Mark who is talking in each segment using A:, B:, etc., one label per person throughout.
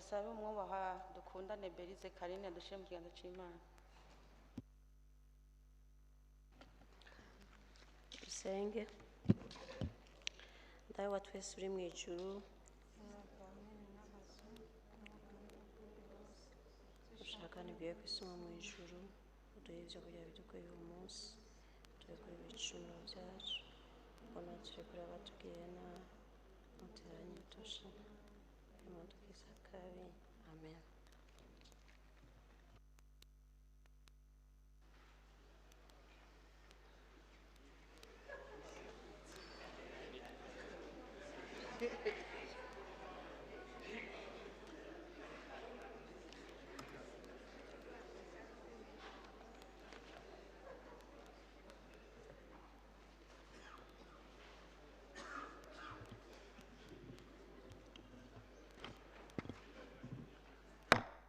A: Dusabe umwubaha dukundane Berize Karine adushyire mu kiganza cy'Imana.
B: Dusenge. Dawe wa twese uri mu ijuru, ushaka ntibwiye ku isi nko mu ijuru, uduhe ibyo kurya bidukwiye uyu munsi, turekure ibicumuro byacu kuko natwe turekure abatugiriye nabi, ntuteranye ibitosha imudukiza kabi. Amen.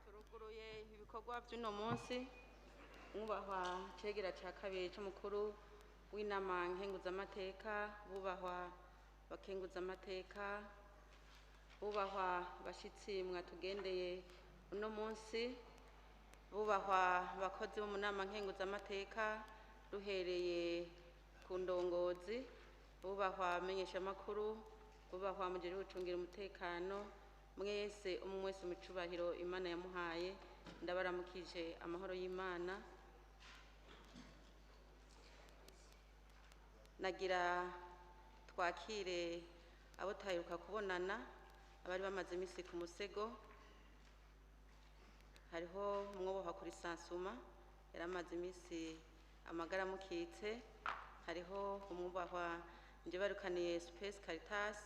A: Turuguruye ibikorwa by'uno munsi. Mwubahwa cegera cya kabiri cy'umukuru w'inama nkenguzamateka, bubahwa bakenguzamateka, bubahwa bashyitsi mwatugendeye uno munsi, bubahwa bakozi bo mu nama nkenguzamateka ruhereye ku ndongozi, bubahwa amenyeshamakuru, bubahwa mugire gucungira umutekano, mwese umwe wese mu cubahiro Imana yamuhaye, ndabaramukije amahoro y'Imana. Nagira twakire abo taheruka kubonana, abari bamaze iminsi ku musego. Hariho umwoboha kuri Sansuma yaramaze iminsi amagara amukitse, hariho umwubahwa Njebarukaniye Space Caritas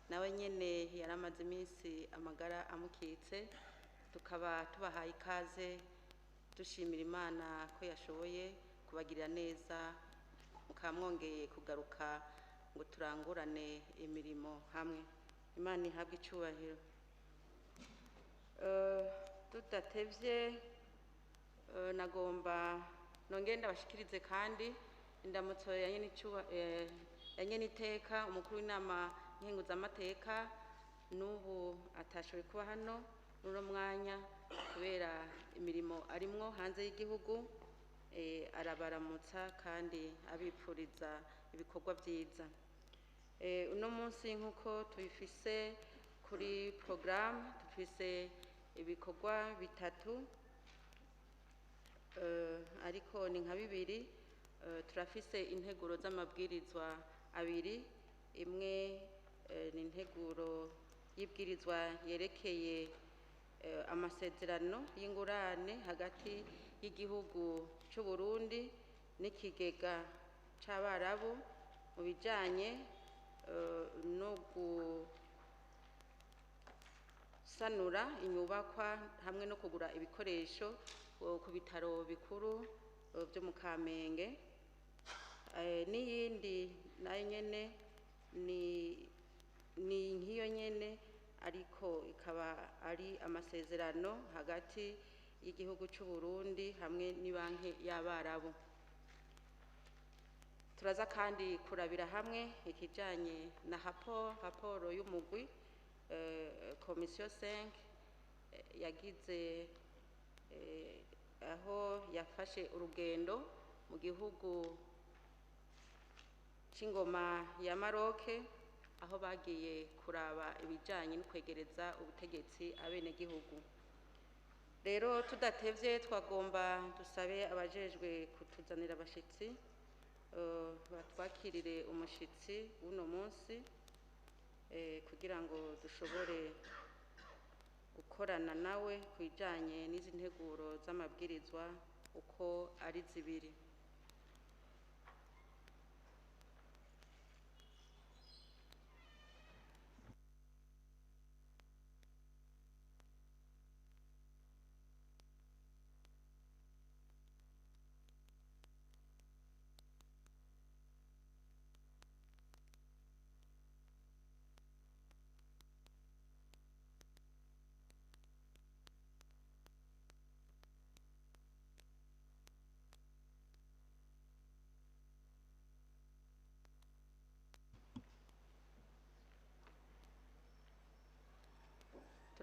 A: nawe nyene yaramaze iminsi amagara amukitse. Tukaba tubahaye ikaze, dushimira Imana ko yashoboye kubagirira neza, mukaba mwongeye kugaruka ngo turangurane imirimo hamwe. Imana ihabwe icyubahiro. Tudatevye, nagomba nongere ndabashikirize kandi indamutso ya nyene iteka umukuru w'inama nkenguzamateka, n'ubu atashoboye kuba hano n'uno mwanya kubera imirimo arimwo hanze y'igihugu. Arabaramutsa kandi abipfuriza ibikorwa byiza. Uno munsi nk'uko tubifise kuri programme, tufise ibikorwa bitatu, ariko ni nka bibiri. Turafise integuro z'amabwirizwa abiri. Imwe ni integuro y'ibwirizwa yerekeye amasezerano y'ingurane hagati y'igihugu c'u Burundi n'ikigega c'Abarabu mu bijanye no gusanura inyubakwa hamwe no kugura ibikoresho ku bitaro bikuru byo mu Kamenge. N'iyindi nayo nyene ni nk'iyo nyene, ariko ikaba ari amasezerano hagati y'igihugu c'u Burundi hamwe n'ibanki y'Abarabu. Turaza kandi kurabira hamwe ikijanye na raporo y'umugwi Komisiyo 5 yagize, aho yafashe urugendo mu gihugu c'ingoma ya Maroc, aho bagiye kuraba ibijanye no kwegereza ubutegetsi abenegihugu. Rero tudatevye twagomba dusabe abajejwe kutuzanira abashitsi, batwakirire umushitsi w'uno munsi, kugira ngo dushobore gukorana nawe ku bijanye n'izi nteguro z'amabwirizwa uko ari zibiri.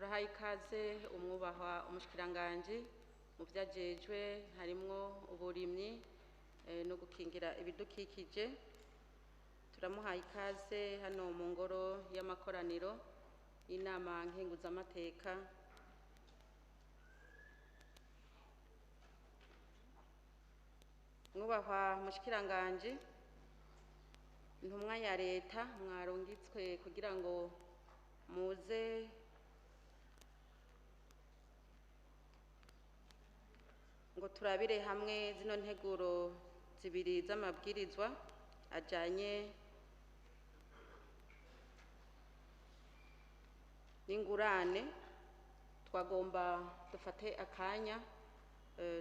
A: Turahaye ikaze umwubahwa umushikiranganji mu vyajejwe harimwo uburimyi no gukingira ibidukikije. Turamuhaye ikaze hano mu ngoro y'amakoraniro y'inama nkenguzamateka. Mwubahwa mushikiranganji, intumwa ya leta mwarungitswe kugira ngo muze ngo turabire hamwe zino nteguro zibiri z'amabwirizwa ajanye n'ingurane. Twagomba dufate akanya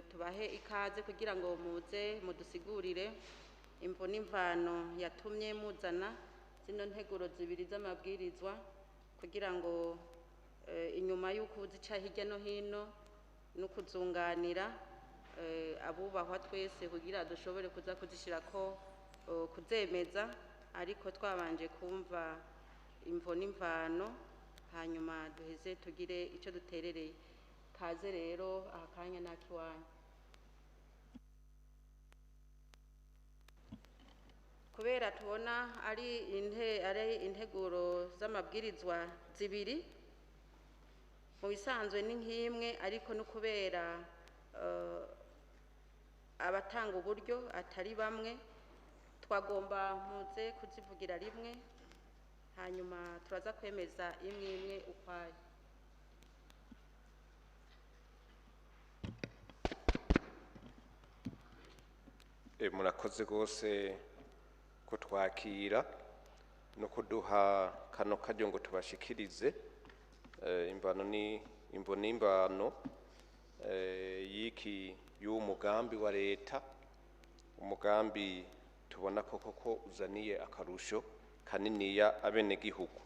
A: tubahe ikaze kugira ngo muze mudusigurire imvo n'imvano yatumye muzana zino nteguro zibiri z'amabwirizwa, kugira ngo inyuma y'uko uzica hirya no hino no kuzunganira abubahwa twese kugira dushobore kuza kuzishirako kuzemeza, ariko twabanje kumva imvo n'imvano, hanyuma duheze tugire ico duterereye. Kaze rero aha kanya nakiwanyu. Kubera tubona ari integuro z'amabwirizwa zibiri mu bisanzwe ni nk'imwe, ariko no kubera abatanga uburyo atari bamwe, twagomba muze kuzivugira rimwe, hanyuma turaza kwemeza imwe imwe ukwayo.
C: Murakoze rwose kutwakira no kuduha kano karyo ngo tubashikirize imvano ni imvo n'imbano y'iki y'uwo mugambi wa leta, umugambi tubona ko koko uzaniye akarusho kaniniya abenegihugu.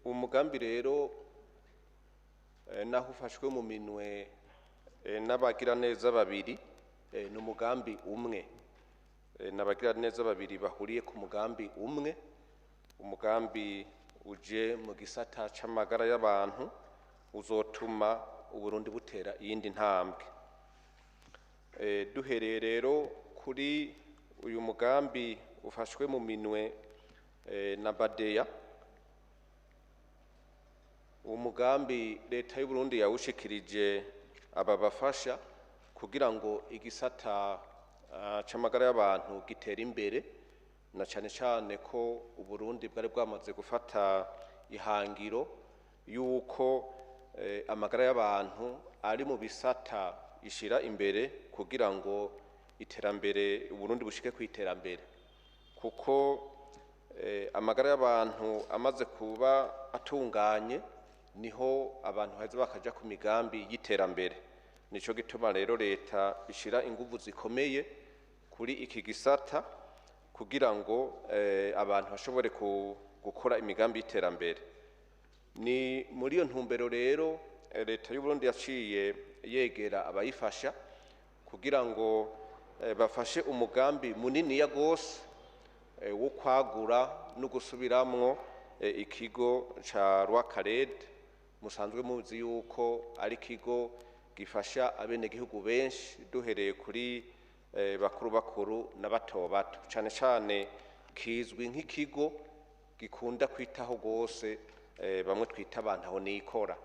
C: Umugambi rero naho ufashwe mu minwe n'abagira neza babiri, ni umugambi umwe. N'abagira neza babiri bahuriye ku mugambi umwe, umugambi uje mu gisata c'amagara y'abantu uzotuma Uburundi butera iyindi ntambwe. Duhereye rero kuri uyu mugambi ufashwe mu minwe na Badeya, uwo mugambi leta y'u Burundi yawushikirije aba bafasha kugira ngo igisata c'amagara y'abantu gitere imbere, na cane cane ko Uburundi bwari bwamaze gufata ihangiro yuko amagara y'abantu ari mu bisata ishira imbere kugira ngo iterambere Uburundi bushike ku iterambere, kuko amagara y'abantu amaze kuba atunganye niho abantu haza bakaja ku migambi y'iterambere. Nico gituma rero leta ishira inguvu zikomeye kuri iki gisata kugira ngo abantu bashobore gukora imigambi y'iterambere. Ni muri iyo ntumbero rero leta y'u Burundi yaciye yegera abayifasha kugira ngo bafashe umugambi munini ya gose wo kwagura no gusubiramwo ikigo ca Rwakarede. Musanzwe muzi yuko ari ikigo gifasha abenegihugu benshi, duhereye kuri bakuru bakuru na bato bato, cane cane kizwi nk'ikigo gikunda kwitaho gose bamwe twita abantu aho nikora.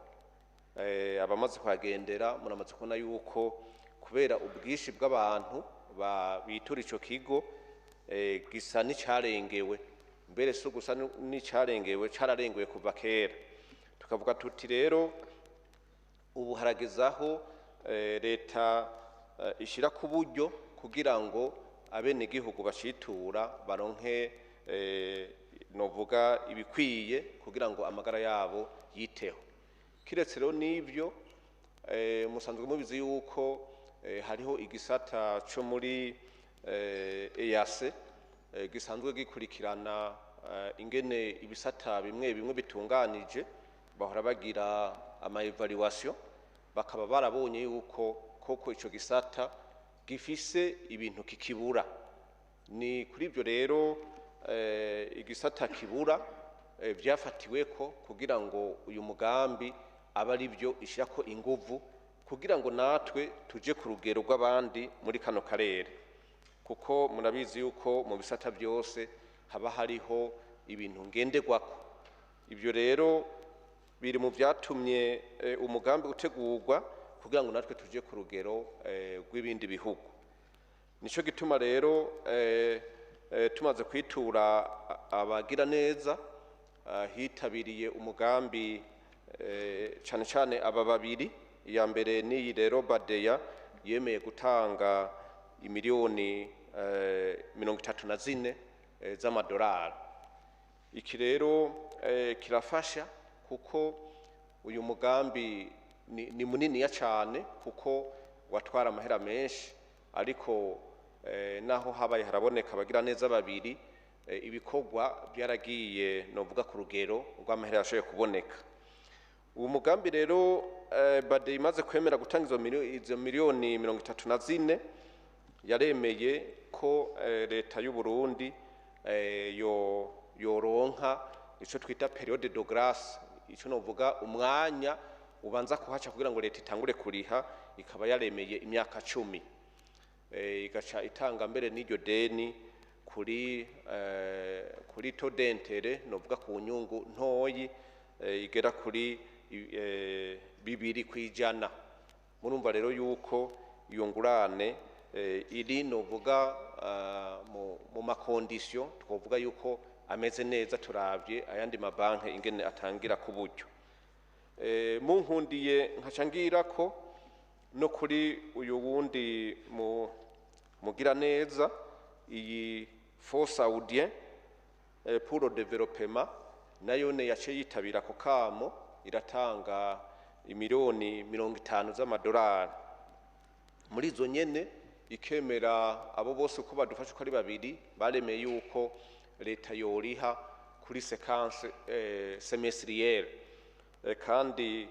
C: Abamaze kuhagendera muramaze kubona yuko kubera ubwinshi bw'abantu bitura ico kigo gisa n'icarengewe, mbere si gusa n'icarengewe, cararengewe kuva kera. Tukavuga tuti rero ubu haragezaho leta ishira ku buryo kugira ngo abenegihugu bacitura baronke novuga ibikwiye kugira ngo amagara yabo yiteho. Kiretse rero n'ivyo, musanzwe mubizi yuko hariho igisata co muri EAC gisanzwe gikurikirana ingene ibisata bimwe bimwe bitunganije, bahora bagira ama evaluation, bakaba barabonye yuko koko ico gisata gifise ibintu kikibura. Ni kuri ivyo rero igisata kibura vyafatiweko kugira ngo uyu mugambi abe ari byo ishirako inguvu kugira ngo natwe tuje ku rugero rw'abandi muri kano karere, kuko murabizi yuko mu bisata byose haba hariho ibintu ngenderwako. Ibyo rero biri mu byatumye umugambi utegurwa kugira ngo natwe tuje ku rugero rw'ibindi bihugu. Nico gituma rero tumaze kwitura abagira neza, hitabiriye umugambi cane cane aba babiri. Iya mbere niyi rero Badeya yemeye gutanga imiliyoni 34 z'amadolari. Iki rero kirafasha kuko uyu mugambi ni muniniya cane, kuko watwara amahera menshi, ariko naho habaye haraboneka abagira neza babiri, ibikorwa byaragiye novuga ku rugero rw'amahera yashoboye kuboneka. Uwo mugambi rero Bade imaze kwemera gutanga izo miliyoni 34, yaremeye ko leta y'u Burundi yoronka ico twita periode de grâce, ico novuga umwanya ubanza kuhaca kugira ngo leta itangure kuriha, ikaba yaremeye imyaka 10, igaca itanga mbere n'iryo deni kuri taux d'intérêt novuga ku nyungu ntoyi, igera kuri 2%. Murumva rero yuko iyo ngurane iri novuga mu makondisiyo twovuga yuko ameze neza turavye ayandi mabanki ingene atangira ku buryo. Munkundiye nkaca ngira ko no kuri uyu wundi mugira neza, iyi Fonds Saoudien pour le développement, nayo ne yaciye yitabira ako kamo, iratanga imiliyoni 50 z'amadolari. Muri izo nyene ikemera abo bose uko badufasha uko ari babiri, baremeye yuko leta yoriha kuri séquence semestrielle. Kandi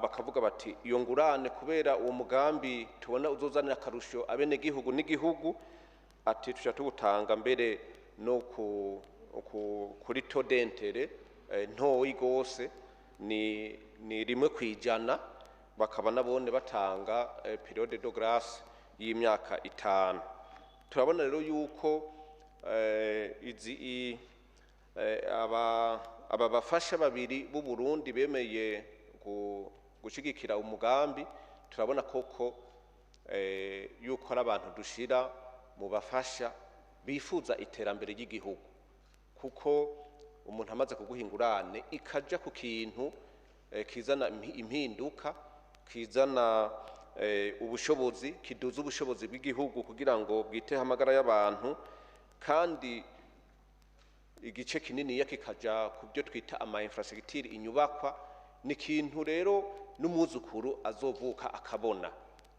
C: bakavuga bati iyo ngurane kubera uwo mugambi tubona uzozanira akarusho abenegihugu n'igihugu, ati tuca tuwutanga mbere no kuri taux d'intérêt ntoyi gose, ni 1%, bakaba nabone batanga periode de grâce y'imyaka 5. Turabona rero yuko izi aba bafasha babiri b'u Burundi bemeye gushigikira umugambi, turabona koko yuko ari abantu dushira mu bafasha bifuza iterambere ry'igihugu, kuko umuntu amaze kuguha ingurane ikaja ku kintu kizana impinduka, kizana ubushobozi, kiduza ubushobozi bw'igihugu kugira ngo bwiteho amagara y'abantu, kandi igice kininiya kikaja ku byo twita ama infrastructure, inyubakwa. Ni ikintu rero n'umwuzukuru azovuka akabona,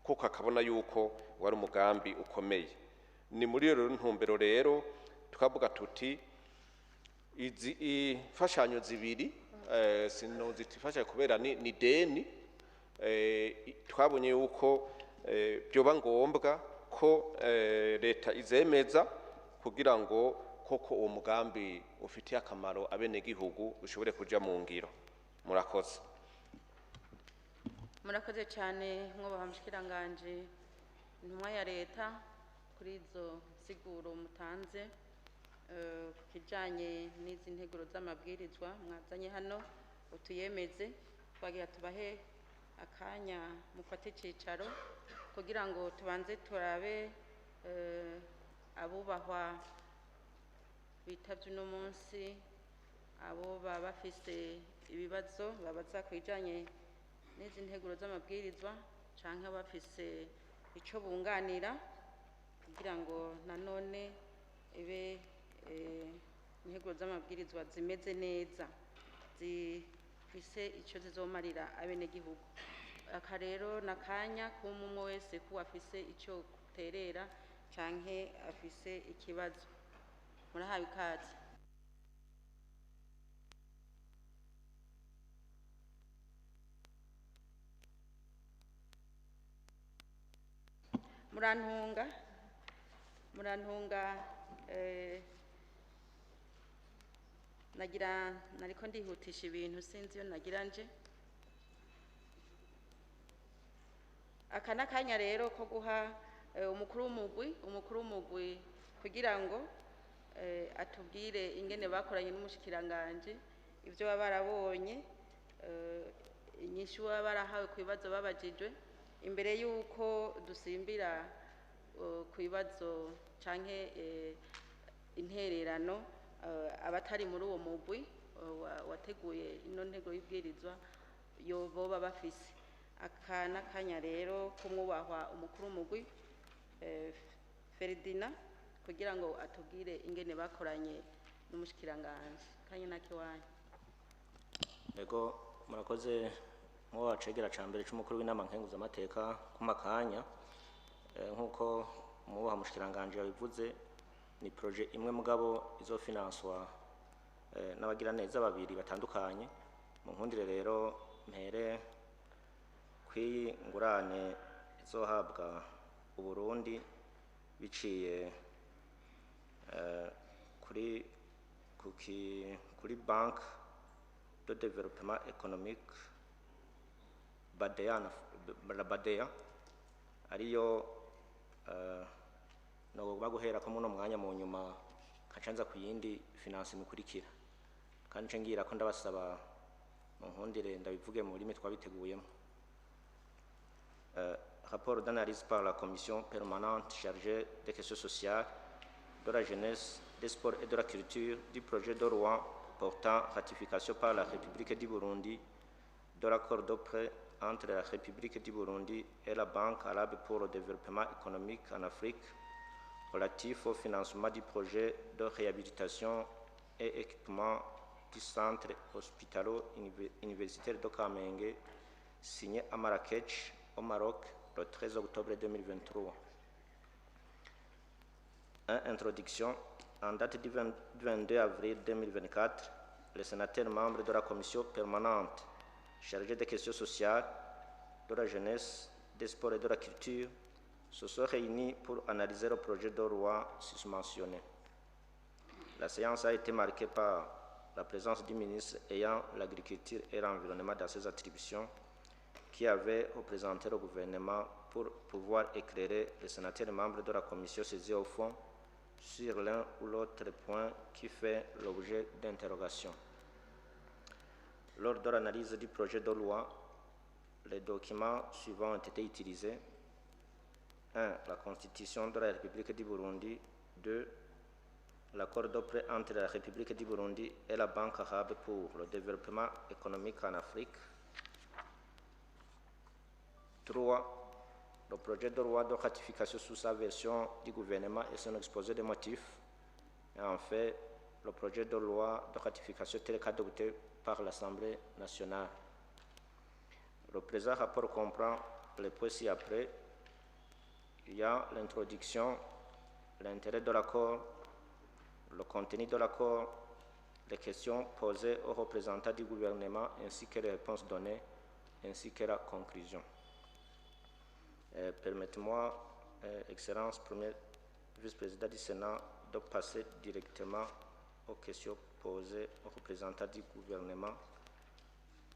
C: kuko akabona yuko wari umugambi ukomeye. Ni muri iyo ntumbero rero tukavuga tuti izi imfashanyo zibiri, sinozita imfashanyo kubera ni deni, twabonye yuko byoba ngombwa ko leta izemeza kugira ngo koko uwo mugambi ufitiye akamaro abenegihugu ushobore kuja mu ngiro. Murakoze.
A: Murakoze cyane mwubaha mushikiranganje intumwa ya leta kuri izo nsiguro mutanze ku kijanye n'izi nteguro z'amabwirizwa mwazanye hano utuyemeze. Twagira tubahe akanya mufate icicaro kugira ngo tubanze turabe abubahwa bitavye uno munsi, abo baba bafise ibibazo babaza ku bijanye n'izi nteguro z'amabwirizwa canke bafise ico bunganira, kugira ngo nanone ibe integuro z'amabwirizwa zimeze neza zifise ico zizomarira abenegihugu. Aka rero nakanya k'umwe wese ko afise ico guterera canke afise ikibazo. Murahawe ikaze. Murantunga, Nagira nariko ndihutisha ibintu, sinzi iyo nagira nje. Aka n'akanya rero ko guha umukuru w'umugwi kugira ngo atubwire ingene bakoranye n'umushikiranganje, ibyo baba barabonye, inyishu baba barahawe ku bibazo babajijwe, imbere y'uko dusimbira ku bibazo canke intererano abatari muri uwo mugwi wateguye ino ntego y'ibwirizwa yo boba bafise. Aka n'akanya rero kumwubahwa umukuru w'umugwi Ferdinand kugira ngo atubwire ingene bakoranye n'umushikiranganje. Kanya nakiwanyu.
D: Ego, murakoze mwo wacegera ca mbere c'umukuru w'inama nkenguzamateka kumakanya. Nkuko mubaha mushikiranganje yabivuze, ni projet imwe mugabo izofinanswa n'abagira neza babiri batandukanye. Mu nkundire rero mpere kw'iyi ngurane izohabwa Uburundi biciye kuri Banque de Développement Économique BADEA, la BADEA ariyo no baguhera ko muno mwanya, mu nyuma nkacanza ku yindi finance mikurikira. Kandi nce ngira ko ndabasaba mu nkundire ndabivuge mu rurimi twabiteguyemo. Rapport d'analyse par la commission permanente chargée des questions sociales, de la jeunesse, des sports et de la culture du projet de loi portant ratification par la République du Burundi de l'accord de prêt entre la République du Burundi et la Banque arabe pour le développement économique en Afrique relatif au financement du projet de réhabilitation et équipement du centre hospitalo-universitaire de Kamenge, signé à Marrakech, au Maroc, le 13 octobre 2023. 1. Introduction. En date du 22 avril 2024, les sénateurs membres de la commission permanente chargée des questions sociales, de la jeunesse, des sports et de la culture se sont réunis pour analyser le projet de loi susmentionné. La séance a été marquée par la présence du ministre ayant l'agriculture et l'environnement dans ses attributions, qui avait représenté le gouvernement pour pouvoir éclairer les sénateurs membres de la commission saisie au fond sur l'un ou l'autre point qui fait l'objet d'interrogations. Lors de l'analyse du projet de loi, les documents suivants ont été utilisés. 1. La Constitution de la République du Burundi. 2. L'accord de prêt entre la République du Burundi et la Banque arabe pour le développement économique en Afrique. 3. Le projet de loi de ratification sous sa version du gouvernement et son exposé de motifs. Et enfin, le projet de loi de ratification tel qu'adopté par l'Assemblée nationale. Le présent rapport comprend les points ci-après. Il y a l'introduction, l'intérêt de l'accord, le contenu de l'accord, les questions posées aux représentants du gouvernement ainsi que les réponses données, ainsi que la conclusion. Permettez-moi, Excellence, Premier vice-président du Sénat, de passer directement aux questions posées aux représentants du gouvernement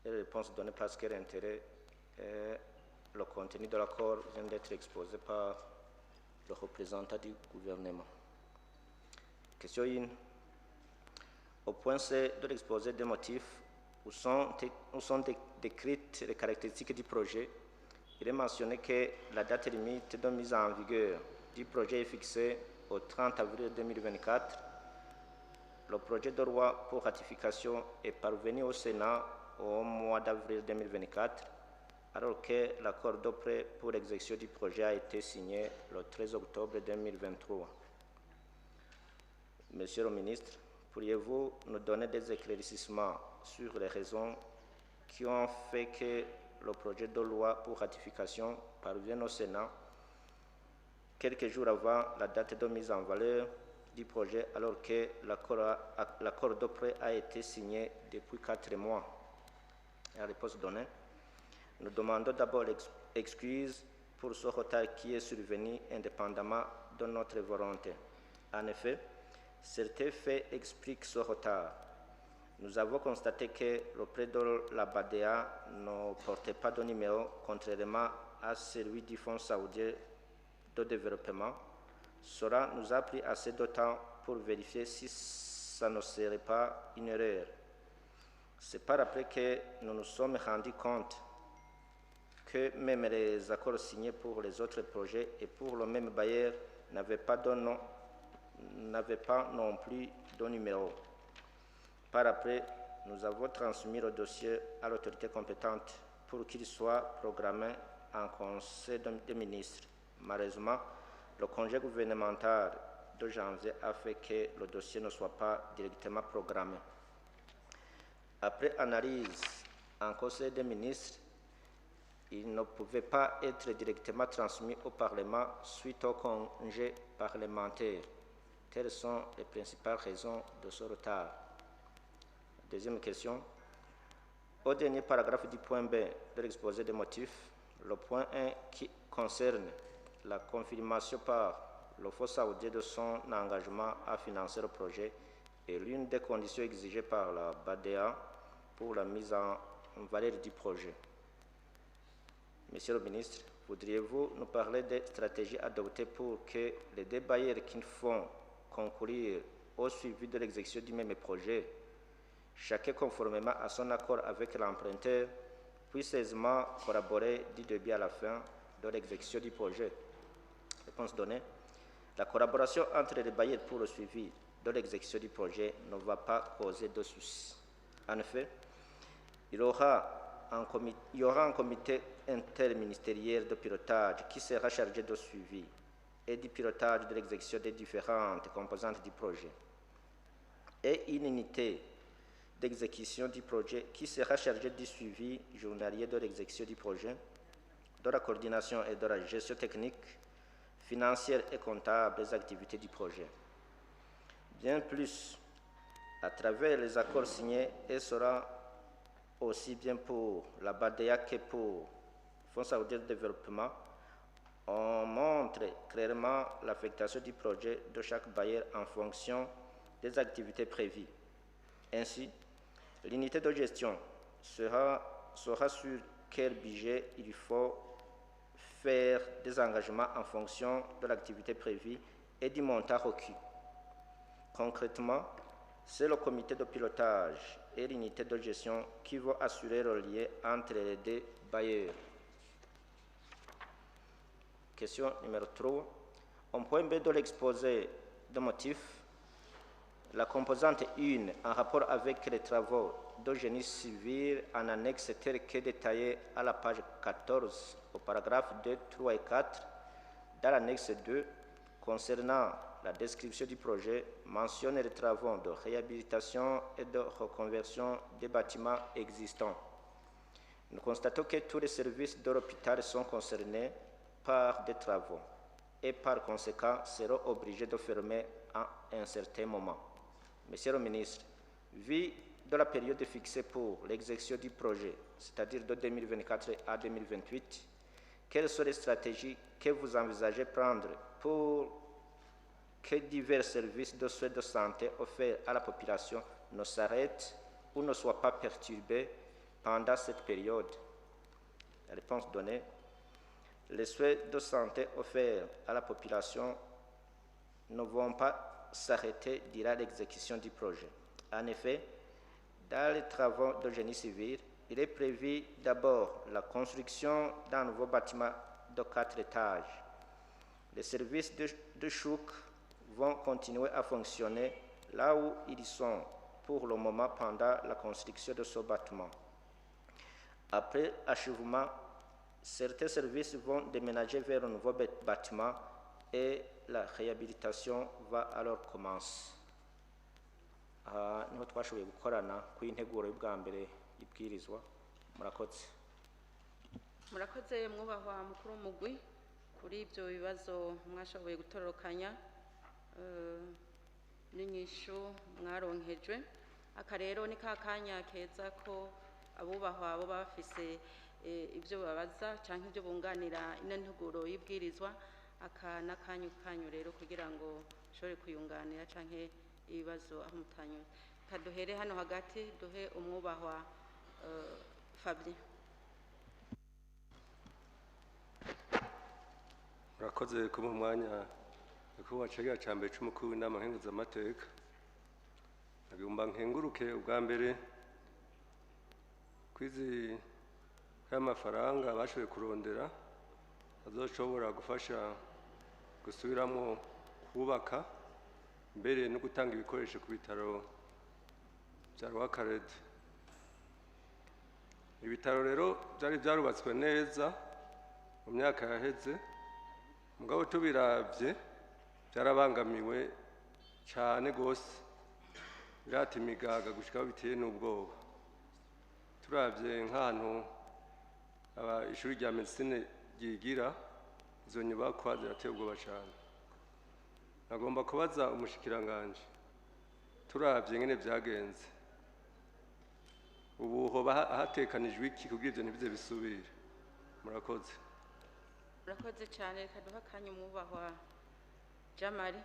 D: et les réponses données, parce que l'intérêt et le contenu de l'accord vient d'être exposé par le représentant du gouvernement. Question 1. Au point C de l'exposé des motifs, où sont décrites les caractéristiques du projet, il est mentionné que la date limite de mise en vigueur du projet est fixée au 30 avril 2024. Le projet de loi pour ratification est parvenu au Sénat au mois d'avril 2024, alors que l'accord de prêt pour l'exécution du projet a été signé le 13 octobre 2023. Monsieur le ministre, pourriez-vous nous donner des éclaircissements sur les raisons qui ont fait que le projet de loi pour ratification parvienne au Sénat quelques jours avant la date de mise en valeur du projet, alors que l'accord de prêt a été signé depuis 4 mois? La réponse donnée: nous demandons d'abord excuse pour ce retard qui est survenu indépendamment de notre volonté. En effet, certains faits expliquent ce retard. Nous avons constaté que le prêt de la BADEA ne portait pas de numéro, contrairement à celui du Fonds saoudien de développement. Cela nous a pris assez de temps pour vérifier si ça ne serait pas une erreur. C'est par après que nous nous sommes rendus compte que même les accords signés pour les autres projets et pour le même bailleur n'avaient pas de nom, n'avaient pas non plus de numéro. Par après, nous avons transmis le dossier à l'autorité compétente pour qu'il soit programmé en Conseil des ministres. Malheureusement, le congé gouvernemental de janvier a fait que le dossier ne soit pas directement programmé. Après analyse en Conseil des ministres, il ne pouvait pas être directement transmis au Parlement suite au congé parlementaire. Telles sont les principales raisons de ce retard. Deuxième question. Au dernier paragraphe du point B de l'exposé des motifs, le point 1 qui concerne la confirmation par le Fonds saoudien de son engagement à financer le projet est l'une des conditions exigées par la BADEA pour la mise en valeur du projet. Monsieur le ministre, voudriez-vous nous parler des stratégies adoptées pour que les deux bailleurs qui font concourir au suivi de l'exécution du même projet, chacun conformément à son accord avec l'emprunteur, puisse aisément collaborer du début à la fin de l'exécution du projet? Réponse donnée. La collaboration entre les bailleurs pour le suivi de l'exécution du projet ne va pas causer de soucis. En effet, il y aura un comité interministériel de pilotage qui sera chargé de suivi et du pilotage de l'exécution des différentes composantes du projet, et une unité d'exécution du projet qui sera chargée du suivi journalier de l'exécution du projet, de la coordination et de la gestion technique, financière et comptable des activités du projet. Bien plus, à travers les accords signés, et sera aussi bien pour la BADEA que pour le Fonds saoudien de développement, on montre clairement l'affectation du projet de chaque bailleur en fonction des activités prévues. Ainsi, l'unité de gestion saura sur quel budget il faut faire des engagements en fonction de l'activité prévue et du montant requis. Concrètement, c'est le comité de pilotage et l'unité de gestion qui vont assurer le lien entre les deux bailleurs. Question numéro 3. Au point B de l'exposé de motifs, la composante 1 en rapport avec les travaux de génie civil en annexe tel que détaillé à la page 14 au paragraphe 2, 3 et 4 dans l'annexe 2 concernant la description du projet mentionne les travaux de réhabilitation et de reconversion des bâtiments existants. Nous constatons que tous les services de l'hôpital sont concernés par des travaux et par conséquent seront obligés de fermer à un certain moment. Monsieur le ministre, vu de la période fixée pour l'exécution du projet, c'est-à-dire de 2024 à 2028, quelles sont les stratégies que vous envisagez prendre pour que divers services de soins de santé offerts à la population ne s'arrêtent ou ne soient pas perturbés pendant cette période? La réponse donnée: les soins de santé offerts à la population ne vont pas s'arrêter durant l'exécution du projet. En effet, dans les travaux de génie civil, il est prévu d'abord la construction d'un nouveau bâtiment de 4 étages. Les services de choc vont continuer à fonctionner là où ils sont pour le moment pendant la construction de ce bâtiment. Après achèvement, certains services vont déménager vers un nouveau bâtiment et la réhabilitation va alors commencer. Aha niho twashoboye gukorana ku integuro y'ubwa mbere ibwirizwa. Murakoze.
A: Murakoze mwubahwa mukuru w'umugwi kuri ibyo bibazo mwashoboye gutororokanya n'inyishu mwaronkejwe. Aka rero ni ka kanya keza ko abubahwa bo bafise ibyo babaza canke ibyo bunganira ino nteguro y'ibwirizwa. Aka n'akanyu kanyu rero kugira ngo ushobore kuyunganira canke ibibazo aho mutanyuze. Kaduhere hano hagati, duhe umwubahwa Fabien.
E: Murakoze kumpa umwanya, nyakubahwa cegera ca mbere c'umukuru w'inama nkenguzamateka. Nagomba nkenguruke ubwa mbere kwizi k'amafaranga bashoboye kurondera azoshobora gufasha gusubiramwo kubaka mbere no gutanga ibikoresho ku bitaro bya Rwakarede. Ibitaro rero byari byarubatswe neza mu myaka yaheze, mugabo tubiravye byarabangamiwe cyane gose, birata imigaga gushika aho biteye n'ubwoba. Turavye nk'ahantu ishuri rya medicine ryigira, izo nyubakwa zirateye ubwoba cyane. Nagomba kubaza umushikiranganje, turavye ngene vyagenze, ubu hoba hatekanijwe iki kugira ivyo ntibize bisubire? Murakoze.
A: Murakoze cyane. Reka duhe akanya umwubahwa Jamari.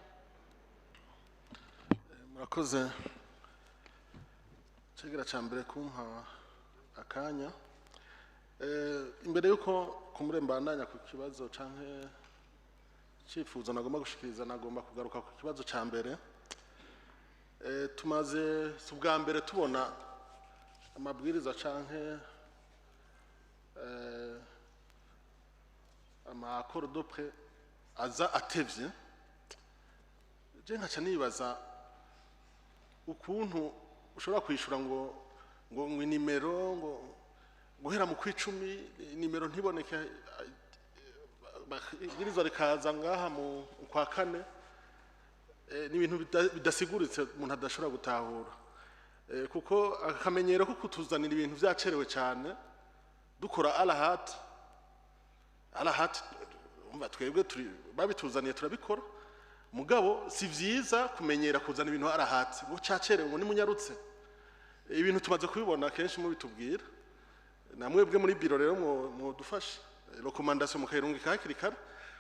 F: Murakoze, cegera ca mbere, kumpa akanya. Imbere yuko kumure mbandanya ku kibazo canke cifuzo nagomba gushikiriza, nagomba kugaruka ku kibazo ca mbere. Tumaze, si ubwa mbere tubona amabwiriza canke ama accord de prêt aza atevye. Je nkaca nibaza ukuntu ushobora kwishura ngo inimero ngo guhera mu kwicumi inimero ntiboneke, ibwirizwa rikaza ngaha mu kwa kane. Ni ibintu bidasiguritse, umuntu adashobora gutahura. Kuko akamenyero ko kutuzanira ibintu vyacerewe cyane, dukora à la hâte, à la hâte, umva twebwe turi babituzaniye turabikora, mugabo si vyiza kumenyera kuzana ibintu à la hâte, ngo cacerewe, ngo nimunyarutse. Ibintu tumaze kubibona kenshi mubitubwira. Namwebwe muri biro rero mwodufasha recommandation mukayirungika hakiri kare,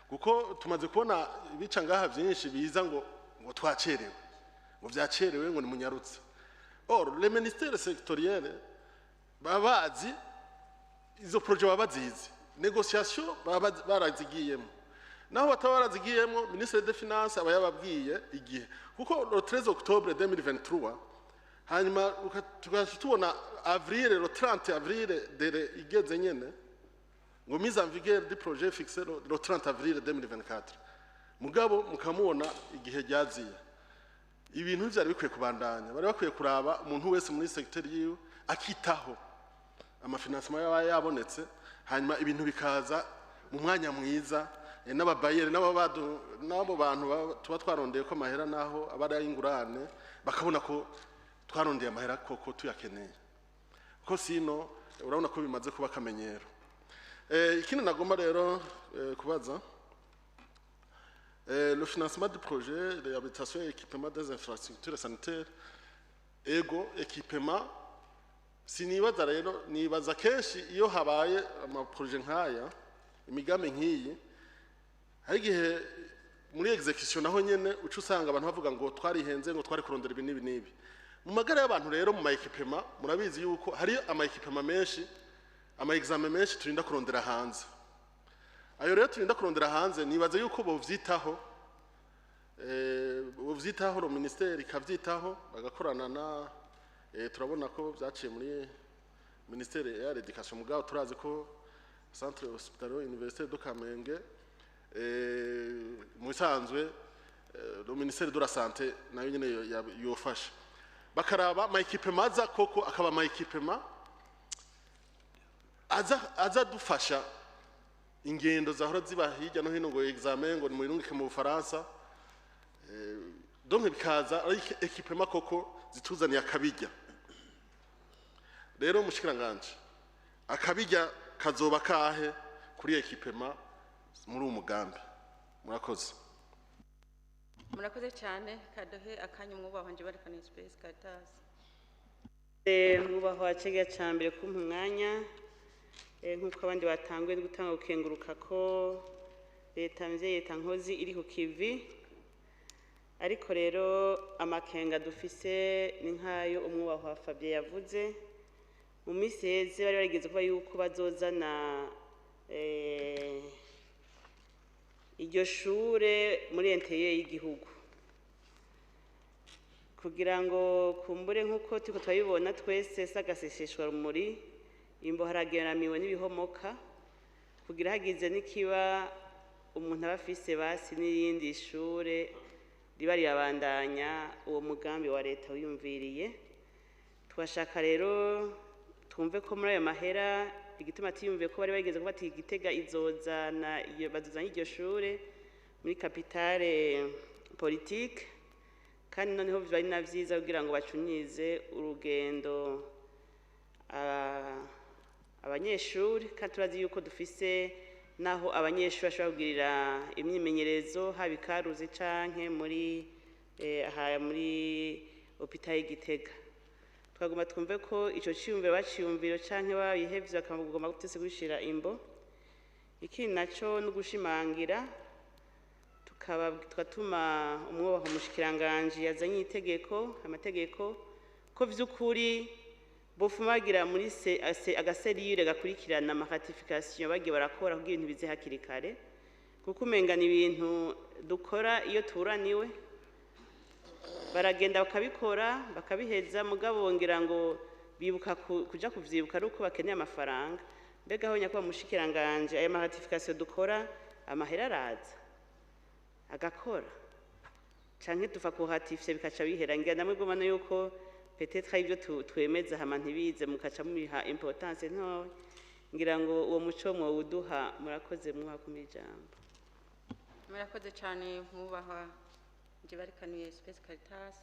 F: kuko tumaze kubona ibica ngaha vyinshi biza ngo twacerewe, ngo vyacerewe, ngo nimunyarutse. Or les ministères sectoriels baba bazi izo projet, baba bazizi, négociation baba barazigiyemo. Naho bataba barazigiyemo, ministre des Finances aba yababwiye igihe, kuko le 13 octobre 2023, hanyuma tugaca tubona avril, le 30 avril, délai igeze nyene, ngo mise en vigueur du projet fixé le 30 avril 2024, mugabo mukamubona igihe ryaziye. Ibintu vyari bikwiye kubandanya, bari bakwiye kuraba umuntu wese muri secteur yiwe akitaho ama financement yaba yabonetse, hanyuma ibintu bikaza mu mwanya mwiza. N'aba bailleurs n'abo bantu tuba twarondeye ko amahera, naho aba ari ay'ingurane, bakabona ko twarondeye amahera koko tuyakeneye, ko sino urabona ko bimaze kuba akamenyero. Ikindi nagomba rero kubaza, le financement du projet réhabilitation et équipement des infrastructures sanitaires, ego équipement, sinibaza rero, nibaza kenshi iyo habaye ama projet nk'aya, imigambi nk'iyi, hari igihe muri exécution naho nyene uca usanga abantu bavuga ngo twarihenze, ngo twari kurondera ibi n'ibi n'ibi. Mu magara y'abantu rero, mu ma équipement, murabizi yuko hari ama équipement menshi, ama examen menshi turinda kurondera hanze. Ayo rero turinda kurondera hanze, nibaza yuko bovyitaho, bovyitaho, le ministère ikavyitaho, bagakorana na turabona ko vyaciye muri ministère ya l'éducation, mugabo turazi ko centre hospitalier universitaire de Kamenge, mu bisanzwe le ministère de la santé nayo nyene yofasha, bakaraba ma équipement aza koko akaba ma équipement aza dufasha ingendo zahora ziba hirya no hino, ngo examen ngo nimurungike mu Bufaransa. Donc bikaza ari équipement koko zituzaniye akabijya. Rero mushikiranganje, akabijya kazoba kahe kuri équipement muri uwo mugambi? Murakoze.
A: Murakoze cyane. Kaduhe akanya umwubahwa Njebarikana Space Caritas.
G: Mwubahwa cegera ca mbere kumpa umwanya, nk'uko abandi batanguye gutanga gukenguruka ko leta mvyeyi, leta nkozi iri ku kivi. Ariko rero amakenga dufise ni nk'ayo umwubahwa Fabien yavuze. Mu minsi iheze bari barigeze kuba yuko bazozana iryo shure muri intérieur y'igihugu, kugira ngo kumbure nk'uko turiko turabibona twese sagaseseshwa rumuri, imbo harageramiwe n'ibihomoka, kugira hagize n'ikiba umuntu aba afise basi n'irindi shure riba rirabandanya uwo mugambi wa leta wiyumviriye. Twashaka rero twumve ko muri ayo mahera igituma tiyumviye ko bari bageze kuba ati Gitega izozana iyo, bazozana iryo shure muri capitale politique, kandi noneho biba ari na vyiza kugira ngo bacunyize urugendo abanyeshuri, kandi turazi yuko dufise naho abanyeshuri bashobora kugirira imyimenyerezo, haba ikaruzi canke muri aha muri hôpital y'Igitega. Twagomba twumve ko ico ciyumviro baciyumviro canke babihevye, bakagomba gutese kubishira imbo. Ikindi naco no gushimangira, tukaba tugatuma umwubaho umushikiranganji yazanye itegeko, amategeko, ko vy'ukuri bofumagira muri se aga cellule gakurikirana ama ratification bagiye barakora, kugira ibintu bize hakiri kare, kuko umenga ni ibintu dukora iyo turaniwe, baragenda bakabikora bakabiheza, mugabo ngira ngo bibuka kuja kuvyibuka ari uko bakeneye amafaranga. Mbega aho nyakubahwa mushikiranganje, aya ma ratification dukora amahera araza agakora, canke tuva kuhatifye bikaca bihera? Ngira namwe bwo yuko peut-être ari ibyo twemeza hama ntibize, mukaca mubiha importance ntoya. Ngira ngo uwo muco mwowuduha. Murakoze, mwuha kumpa ijambo.
A: Murakoze cyane, mwubahwa Njibarikanuye Space Caritas,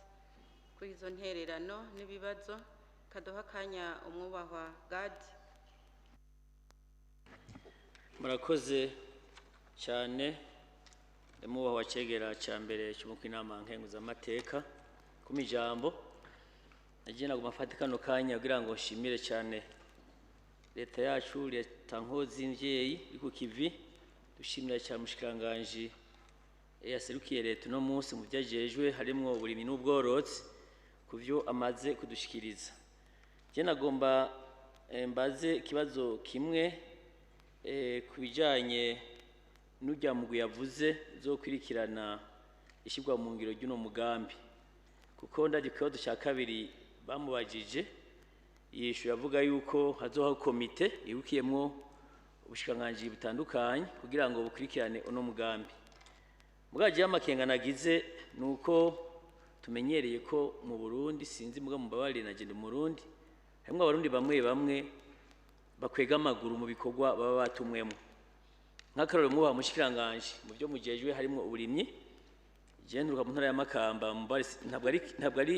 A: kuri izo ntererano n'ibibazo. Kaduha akanya umwubahwa Gad.
H: Murakoze cyane, mwubahwa cegera cya mbere cy'umukuru w'inama nkenguzamateka, kuma ijambo. Nagiye naguma mfate kano kanya kugira ngo nshimire cyane leta yacu, leta nkozi mvyeyi iri ku kivi. Dushimira cyane umushikiranganji yaserukiye leta uno munsi mu vyajejwe harimwo uburimyi n'ubworozi, ku vyo amaze kudushikiriza. Je nagomba mbaze ikibazo kimwe ku bijanye n'urya mugwi yavuze uzokwirikirana ishyirwa mu ngiro ry'uno mugambi, kuko ndaje ikibazo cya kabiri bamubajije yishuye avuga yuko hazobaho komite ihurikiyemwo ubushikiranganji butandukanye kugira ngo bukurikirane uno mugambi. Mugaje y'amakenga nagize nuko tumenyereye ko mu Burundi, sinzi muga mumbabarire, na ndi Murundi, harimwo Abarundi bamwe bamwe bakwega amaguru mu bikorwa baba batumwemo. Nk'akarorero, mwubaha mushikiranganje, mu byo mujejwe harimwo uburimyi, je nturuka mu ntara ya Makamba. Ntabwo ari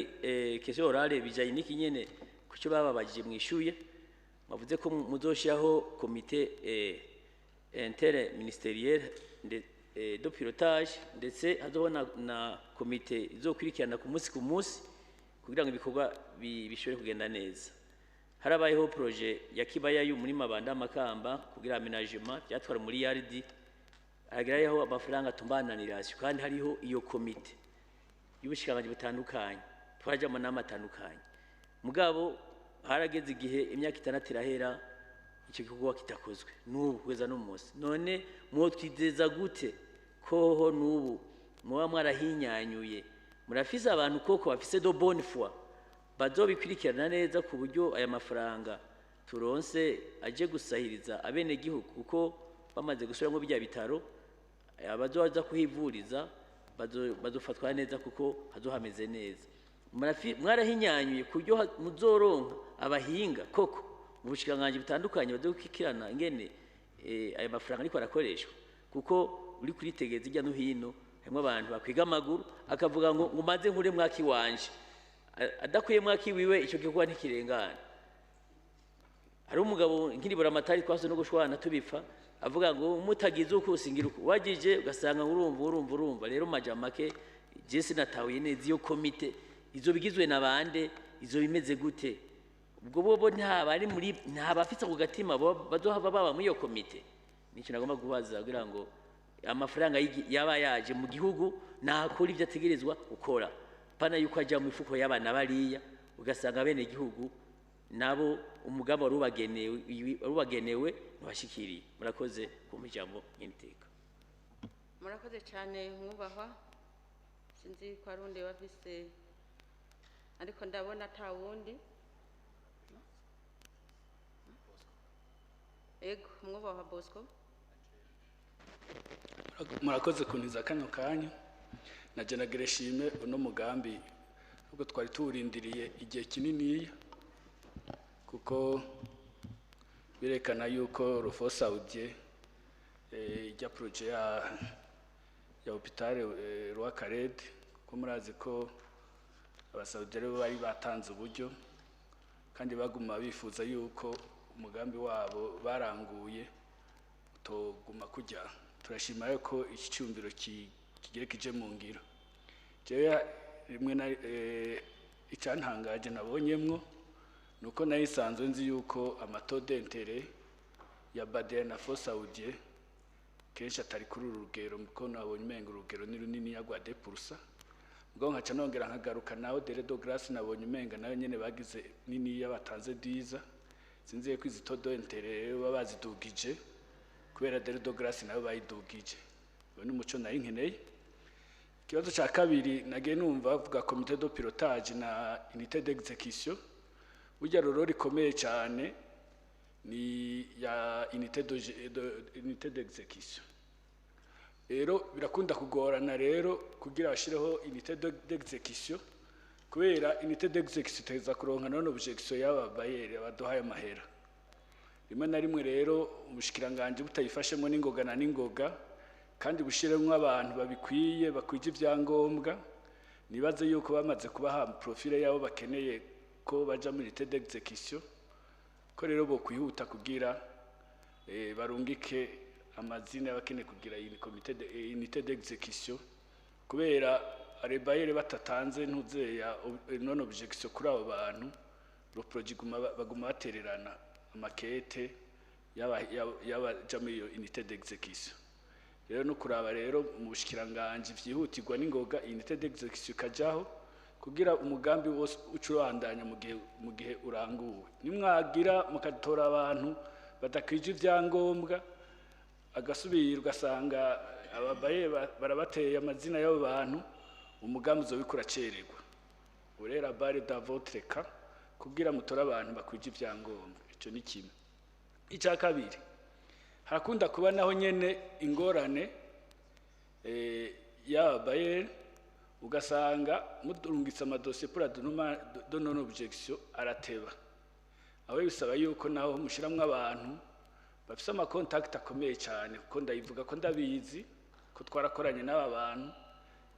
H: question orale, bijanye n'iki nyene kucyo bababajije mwishuye. Mwavuze ko muzoshiraho comité interministériel de pilotage, ndetse hazoho na komite izokurikirana ku munsi ku munsi kugira ngo ibikorwa bishobore kugenda neza. Harabayeho projet ya Kibaya yo muri Mabanda, Makamba, kugira aménagement, byatwara muri yardi hagerayo amafaranga tumbananirasyo, kandi hariho iyo komite y'ubushikiranganji butandukanye, twaraja mu nama atandukanye. Mugabo harageze igihe imyaka 6 irahera icyo gikorwa kitakozwe n'ubu kugeza n'umunsi. None mwotwizeza gute koho n'ubu muba mwarahinyanyuye, murafise abantu koko bafise de bonne foi bazobikurikirana neza, ku buryo aya mafaranga turonse aje gusahiriza abenegihugu? Kuko bamaze gusubiramwo birya bitaro, abazoza kuhivuriza bazofatwa neza kuko hazohameze neza. Mwarahinyanyuye ku buryo muzoronka abahinga koko mu bushikiranganji butandukanye bazokurikirana ingene aya mafaranga ariko arakoreshwa? Kuko uri kuritegeza hirya no hino harimo abantu bakwiga amaguru, akavuga ngo maze nkure mwaki wanje, adakuye mwaki wiwe icyo gikorwa ntikirengana. Hari umugabo nkiribura amatari twase no gushwana tubipfa, avuga ngo mutagize uko usingira uko wagije, ugasanga urumva. Rero maja make, je sinatahuye neza iyo komite izo bigizwe na bande, izo bimeze gute. Ubwo bobo nta bari muri, nta bafite ku gatima bazohava baba muri iyo komite? Nicyo nagomba kubaza kugira ngo Amafaranga yaba yaje mu gihugu nakora ibyo ategerezwa gukora, pana yuko ajya mu mifuko y'abana bariya, ugasanga bene gihugu nabo umugambi wari ubagenewe ntibashikiriye. Murakoze ku ijambo ny'iteka.
A: Murakoze cyane, mwubahwa. Sinzi ko hari undi wafise, ariko ndabona ata wundi. Ego, mwubahwa Bosco.
I: Murakoze kuntiza kano kanya. Na shime uno mugambi, ubwo twari tuwurindiriye igihe kininiya, kuko birekana yuko le Fonds saoudien ijya projet ya hôpital Roi Khaled, kuko murazi ko Abasaudi rero bari batanze uburyo kandi baguma bifuza yuko umugambi wabo baranguye utoguma kujya. Turashima ko iki cyumviro kigire kije mu ngiro. Jewe rimwe na icyantangaje nabonyemwo nuko nayo isanzwe nzi yuko ama taux d'intérêt ya BADEA na Fonds saoudien kenshi atari kuri uru rugero, kuko nabonye umenga urugero ni runini ya rwa 2%. Ubwo nkaca nongera nkagaruka naho délai de grâce, nabonye umenga nayo nyene bagize niniya, batanze diza. Sinzi ko izi taux d'intérêt baba bazidugije kubera délai de grâce nayo bayidugije. Uwo ni umuco nari nkeneye. Ikibazo cya kabiri, nagiye numva bavuga comité de pilotage na unité d'exécution. Burya rero rikomeye cyane ni ya unité d'exécution. Rero birakunda kugorana rero kugira bashireho unité d'exécution, kubera unité d'exécution iteza kuronka non objection y'aba bailleurs baduhaye amahera. Rimwe na rimwe rero ubushikiranganje butayifashemo n'ingoga na n'ingoga kandi bushiremwo abantu babikwiye, bakwije ibyangombwa, nibaze yuko bamaze kubaha profil yabo bakeneye ko baja muri unité d'exécution, ko rero bo kwihuta kugira barungike amazina y'abakeneye kugira iyi comité de unité d'exécution, kubera les bailleurs batatanze ntuzeya non objection kuri abo bantu, le projet baguma batererana amakete y'abaja muri iyo unité d'exécution. Rero no kuraba rero mu bushikiranganje vyihutirwa n'ingoga, unité d'exécution ikajaho kugira umugambi wose ucurandanya mu gihe uranguwe. Nimwagira mukatora abantu badakwije ivyangombwa, agasubira ugasanga ababaye barabateye amazina y'abo bantu, umugambi uzobikora acererwa. Urera bare da votre cas kugira mutore abantu bakwije ivyangombwa. Ico ni kimwe. Icya kabiri, harakunda kuba naho nyene ingorane y'aba bailleurs, ugasanga mudurungitse amadosiye pour la de non objection arateba. Aho bisaba yuko naho mushiramwo abantu bafise ama contacts akomeye cyane, kuko ndayivuga ko ndabizi ko twarakoranye n'aba bantu,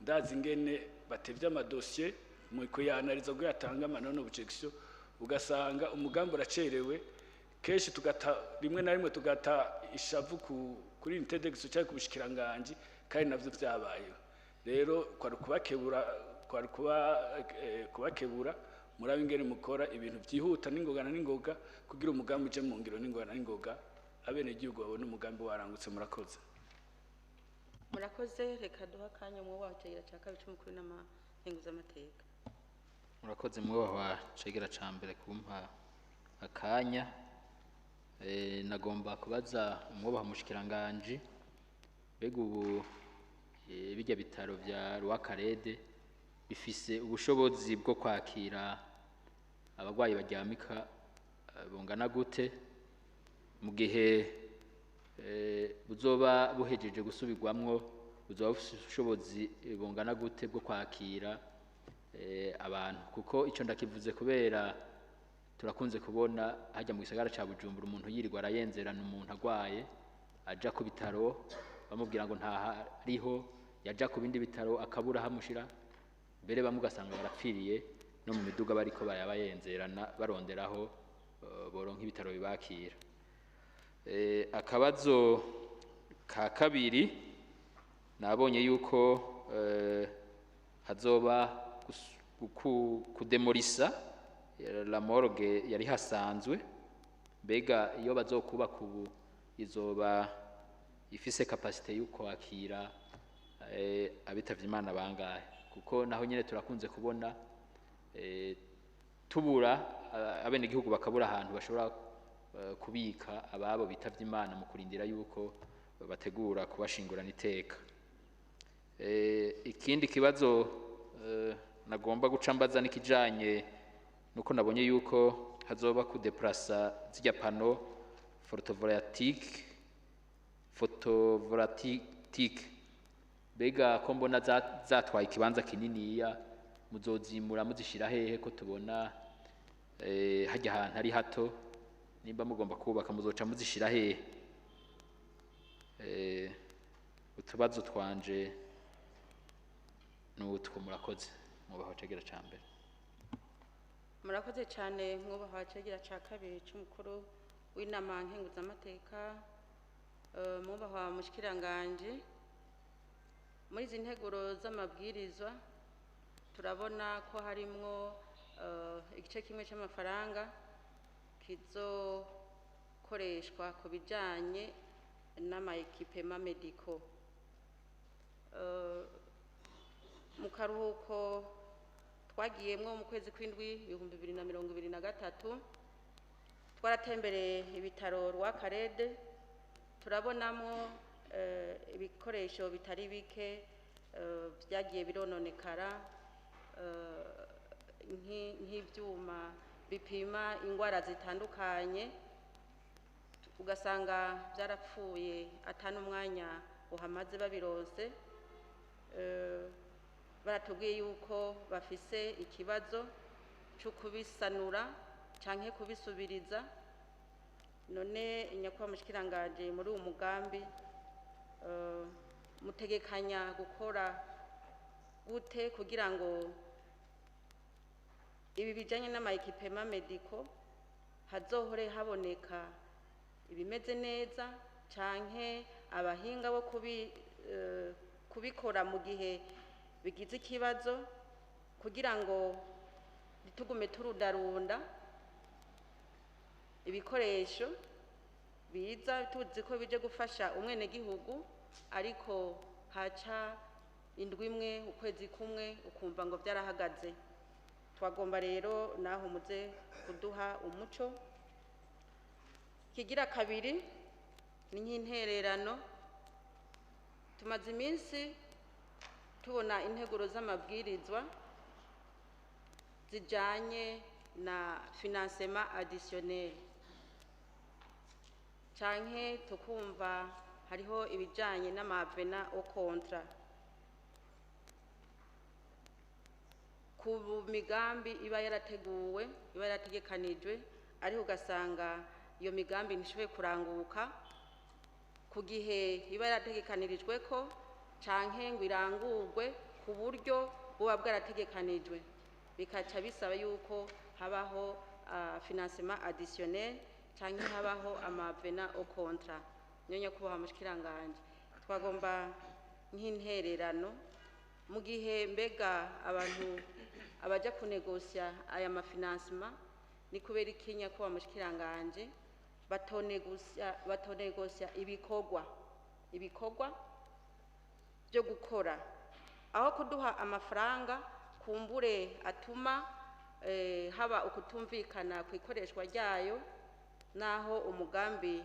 I: ndazi ingene batevye amadosiye mu kuyanariza ko yatanga ama non objection, ugasanga umugambi uracerewe. Kenshi tugata rimwe na rimwe tugata ishavu kuri unité d'exécution cyangwa ku bushikiranganji, kandi navyo vyabayeho. Rero kwari kubakebura murabe ingene mukora ibintu byihuta n'ingoga na n'ingoga kugira umugambi uje mu ngiro n'ingoga na n'ingoga, abenegihugu babone umugambi warangutse. Murakoze.
A: Murakoze. Reka duha akanya umwe icegera cya kabiri c'umukuru n'amahenguzamateka.
J: Murakoze, mwubahwa cegera ca mbere, kumpa akanya. Nagomba kubaza umwubaha umushikiranganji: mbega ubu birya bitaro vya Roi Khaled bifise ubushobozi bwo kwakira abarwayi baryamika bungana gute? Mu gihe buzoba buhejeje gusubirwamwo, buzoba bufise ubushobozi bungana gute bwo kwakira abantu? Kuko ico ndakivuze kubera turakunze kubona hajya mu gisagara ca Bujumbura umuntu yirirwa arayenzerana, umuntu agwaye aja ku bitaro bamubwira ngo ntahariho, yaja ku bindi bitaro akabura hamushira, mbere bamwe ugasanga barapfiriye no mu miduga bariko barabayenzerana baronderaho boronka ibitaro bibakira. Akabazo ka kabiri, nabonye yuko hazoba kudemorisa la morgue yari hasanzwe. Mbega iyo bazokubaka ubu izoba ifise capacité yo kwakira abitavye Imana bangahe? Kuko naho nyene turakunze kubona tubura abenegihugu bakabura ahantu bashobora kubika ababo bitavye Imana mu kurindira yuko bategura kubashingurana iteka. Ikindi kibazo nagomba guca mbaza nikijanye nuko nabonye yuko hazoba kudeplasa zirya panneau photovoltaique, bega ko mbona zatwaye ikibanza kininiya, muzozimura muzishira hehe, ko tubona hajya ahantu ari hato? Nimba mugomba kubaka, muzoca muzishira hehe? Utubazo twanje n'utwo, murakoze, mwubahwa cegera ca mbere.
A: Murakoze cyane, mwubahwa cegera ca kabiri c'umukuru w'inama nkenguzamateka. Mwubahwa mushikiranganje, muri izi nteguro z'amabwirizwa turabona ko harimwo igice kimwe cy'amafaranga kizokoreshwa ku bijanye n'ama équipements médicaux. Mu karuhuko twagiyemwo mu kwezi kw'indwi 2023, twaratembereye ibitaro Roi Khaled, turabonamo ibikoresho bitari bike byagiye birononekara, nk'ivyuma bipima ingwara zitandukanye, ugasanga byarapfuye ata n'umwanya uhamaze babironse. Baratubwiye yuko bafise ikibazo cyo kubisanura canke kubisubiriza. None nyakubahwa mushikiranganje, muri uwo mugambi mutegekanya gukora gute kugira ngo ibi bijanye n'ama équipements médicaux hazohore haboneka ibimeze neza, canke abahinga bo kubikora mu gihe bigize ikibazo, kugira ngo ntitugume turundarunda ibikoresho biza tuzi ko bije gufasha umwenegihugu, ariko haca indwi imwe, ukwezi kumwe, ukumva ngo byarahagaze? Twagomba rero naho muze kuduha umuco. Kigira kabiri ni nk'intererano. Tumaze iminsi tubona integuro z'amabwirizwa zijanye na financement additionnel, canke tukumva hariho ibijanye n'ama avenants au contrat ku migambi iba yarateguwe, iba yarategekanijwe, ariko ugasanga iyo migambi ntishoboye kuranguka ku gihe iba yarategekanirijwe ko, canke ngo irangurwe ku buryo buba bwarategekanijwe, bikaca bisaba yuko habaho financement additionnel canke habaho ama avenants au contrat. Niyo nyakubahwa mushikiranganje, twagomba nk'intererano, mu gihe mbega abantu abaja kunegosya aya ma financements, ni kubera iki nyakubahwa mushikiranganje batonegosya ibikorwa byo gukora, aho kuduha amafaranga kumbure atuma haba ukutumvikana ku ikoreshwa ryayo, naho umugambi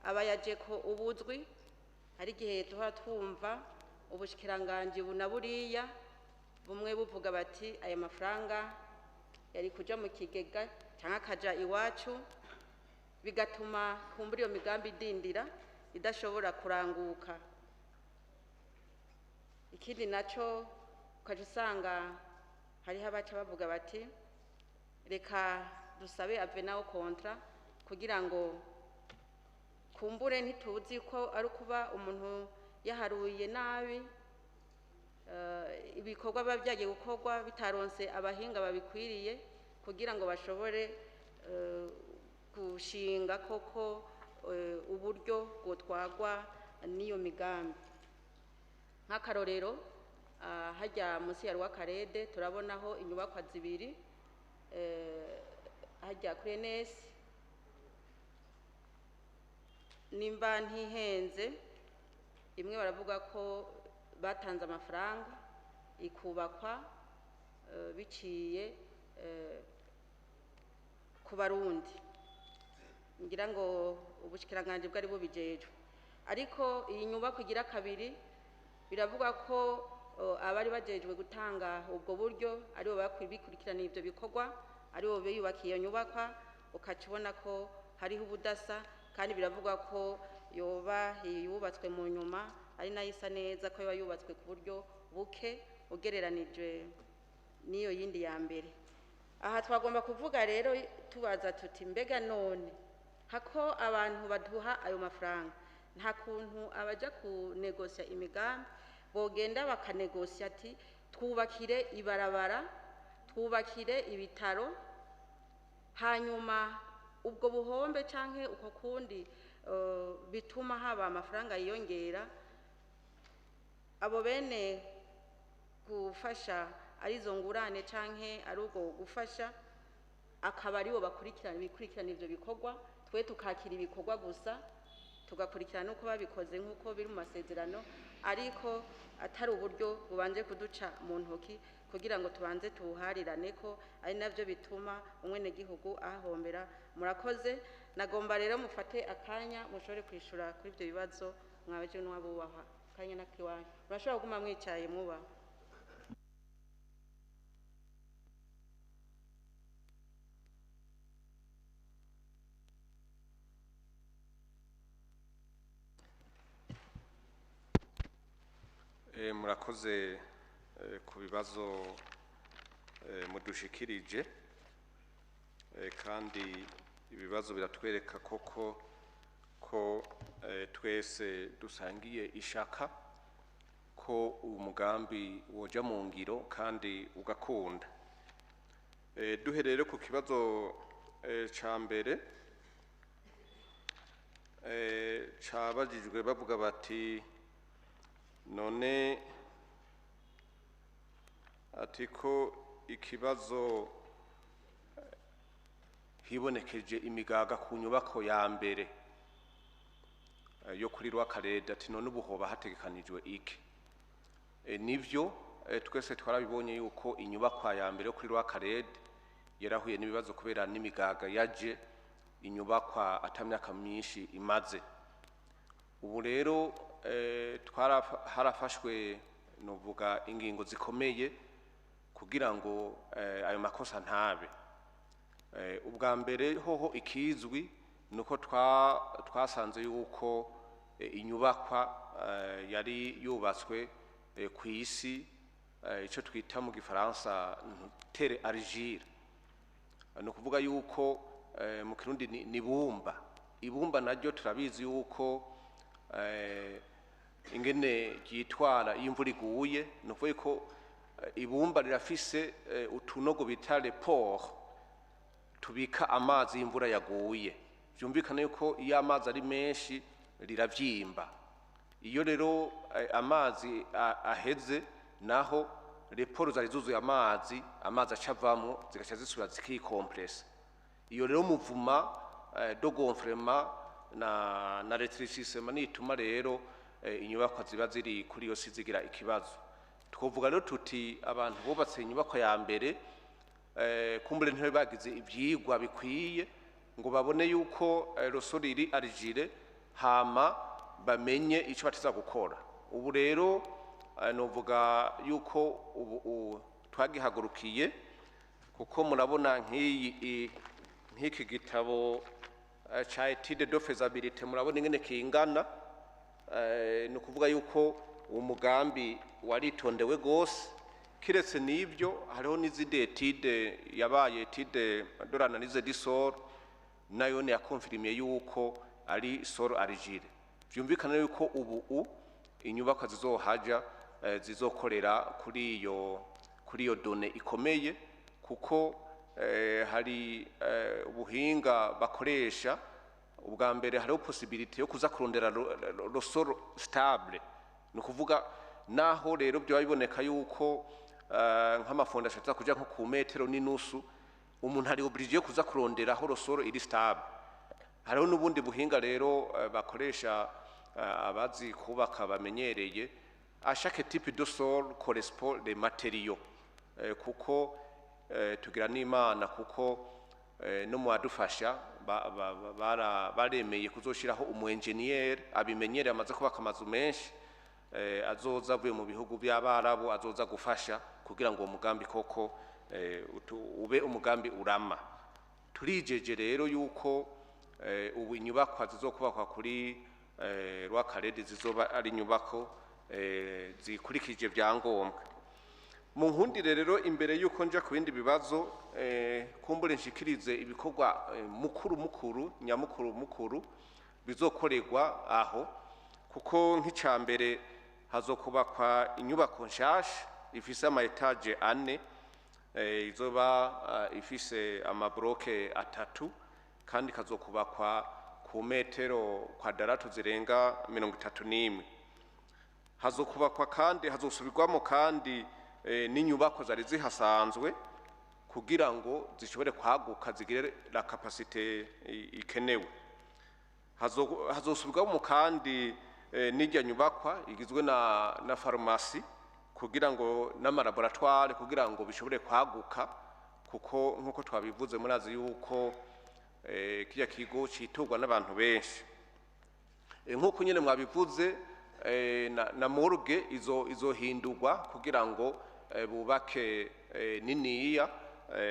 A: aba yaje ko ubuzwi? Hari igihe duhora twumva ubushikiranganji buna buriya, bumwe buvuga bati aya mafaranga yari kuja mu kigega cyangwa akaja iwacu, bigatuma kumbura iyo migambi idindira, idashobora kuranguka. Ikindi naco, ukaja usanga hariho abaca bavuga bati reka dusabe avenant au contrat, kugira ngo kumbure ntituzi ko ari ukuba umuntu yaharuye nabi, ibikorwa biba byagiye gukorwa bitaronse abahinga babikwiriye kugira ngo bashobore gushinga koko uburyo bwotwagwa n'iyo migambi. Nk'akarorero, hajya munsi ya Roi Khaled turabonaho inyubakwa zibiri, hajya kuri enesi, nimba ntihenze. Imwe baravuga ko batanze amafaranga ikubakwa biciye ku Barundi, ngira ngo ubushikiranganje bwari bubijejwe. Ariko iyi nyubako igira kabiri biravuga ko abari bajejwe gutanga ubwo buryo aribo bikurikirana ivyo bikorwa, aribo biyubakiye iyo nyubakwa, ukaca ubona ko hariho ubudasa. Kandi biravugwa ko yoba yubatswe mu nyuma ari nayo isa neza, ko yoba yubatswe ku buryo buke ugereranije n'iyo yindi ya mbere. Aha twagomba kuvuga rero tubaza tuti mbega none hako abantu baduha ayo mafaranga, nta kuntu abaja kunegosya imigambi bogenda bakanegosya ati twubakire ibarabara, twubakire ibitaro, hanyuma ubwo buhombe canke uko kundi bituma haba amafaranga yiyongera, abo bene gufasha arizo ngurane canke ari ubwo gufasha akaba aribo bakurikirana bikurikirana ivyo bikorwa, twe tukakira ibikorwa gusa tugakurikirana uko babikoze nk'uko biri mu masezerano, ariko atari uburyo bubanje kuduca mu ntoki kugira ngo tubanze tuwuharirane, ko ari navyo bituma umwenegihugu ahahombera. Murakoze. Nagomba rero mufate akanya mushobore kwishura kuri ivyo bibazo mwabaje n'abubahwa. Akanya nakiwanyu, murashobora kuguma mwicaye mwubaha.
C: Murakoze ku bibazo mudushikirije, kandi ibibazo biratwereka koko ko twese dusangiye ishaka ko umugambi woja mu ngiro kandi ugakunda. Duherere ku kibazo ca mbere cabajijwe bavuga bati none ati ko ikibazo hibonekeje imigaga ku nyubako ya mbere yo kuri Rwakarede, ati none ubuhoba hategekanijwe iki? Nivyo twese twarabibonye yuko inyubako ya mbere yo kuri Rwakarede yarahuye n'ibibazo kubera n'imigaga yaje inyubakwa atamyaka myinshi imaze. Ubu rero harafashwe novuga ingingo zikomeye kugira ngo ayo makosa ntabe. Ubwa mbere hoho ikizwi nuko twasanze yuko inyubakwa yari yubatswe ku isi ico twita mu gifaransa terre argile, no kuvuga yuko mu Kirundi ni bumba. Ibumba naryo turabizi yuko ingene ryitwara iyo imvura iguye, ni ukuvuga ko ibumba rirafise utunogo bita les pores tubika amazi y'imvura yaguye. Vyumvikana yuko iyo amazi ari menshi riravyimba. Iyo rero amazi aheze naho les pores zari zuzuye amazi, amazi acavamwo zigaca zisubira zikikompresa. Iyo rero muvuma do gonflement na rétrécissement nituma rero inyubakwa ziba ziri kuri yo si zigira ikibazo. Twovuga rero tuti abantu bubatse inyubakwa ya mbere kumbure ntibe bagize ivyigwa bikwiye ngo babone yuko rosori iri argile, hama bamenye ico bateza gukora. Ubu rero novuga yuko ubu twagihagurukiye, kuko murabona nk'iki gitabo ca étude de faisabilité, murabona ingene kingana. Ni ukuvuga yuko uwo mugambi waritondewe gose. Kiretse n'ibyo hariho n'izindi étude yabaye étude de l'analyse du sol, nayo ne yakonfirmiye yuko ari sol argile. Vyumvikana yuko ubu inyubakwa zizohaja zizokorera kuri iyo done ikomeye, kuko hari ubuhinga bakoresha. Ubwa mbere hariho possibilité yo kuza kurondera le sol stable, ni ukuvuga naho rero byo biboneka yuko nk'amafondation aza kuja nko ku metero n'inusu, umuntu ari obligé yo kuza kurondera aho le sol iri stable. Hariho n'ubundi buhinga rero bakoresha abazi kubaka bamenyereye, à chaque type de sol correspond les matériaux. Kuko tugira n'Imana kuko no mu badufasha baremeye kuzoshiraho umu engineer abimenyereye, amaze kubaka amazu menshi, azoza avuye mu bihugu by'Abarabu, azoza gufasha kugira ngo uwo mugambi koko ube umugambi urama. Turijeje rero yuko ubu inyubakwa zizokubakwa kuri Rwakarede zizoba ari inyubako zikurikije vyangombwa. Mu nkundire rero, imbere yuko nja ku bindi bibazo, kumbure nshikirize ibikorwa mukuru mukuru, nyamukuru mukuru bizokorerwa aho, kuko nk'icya mbere hazokubakwa inyubako nshasha ifise ama étages ane, izoba ifise ama blocs atatu, kandi ikazokubakwa ku metero kwadaratu zirenga 31. Hazokubakwa kandi, hazosubirwamo kandi n'inyubako zari zihasanzwe kugira ngo zishobore kwaguka, zigire la capacité ikenewe. Hazosubirwamo kandi n'irya nyubakwa igizwe na farumasi kugira ngo n'ama laboratoires, kugira ngo bishobore kwaguka, kuko nk'uko twabivuze, murazi yuko kirya kigo citurwa n'abantu benshi. Nk'uko nyine mwabivuze, na morgue izohindurwa kugira ngo bubake niniya.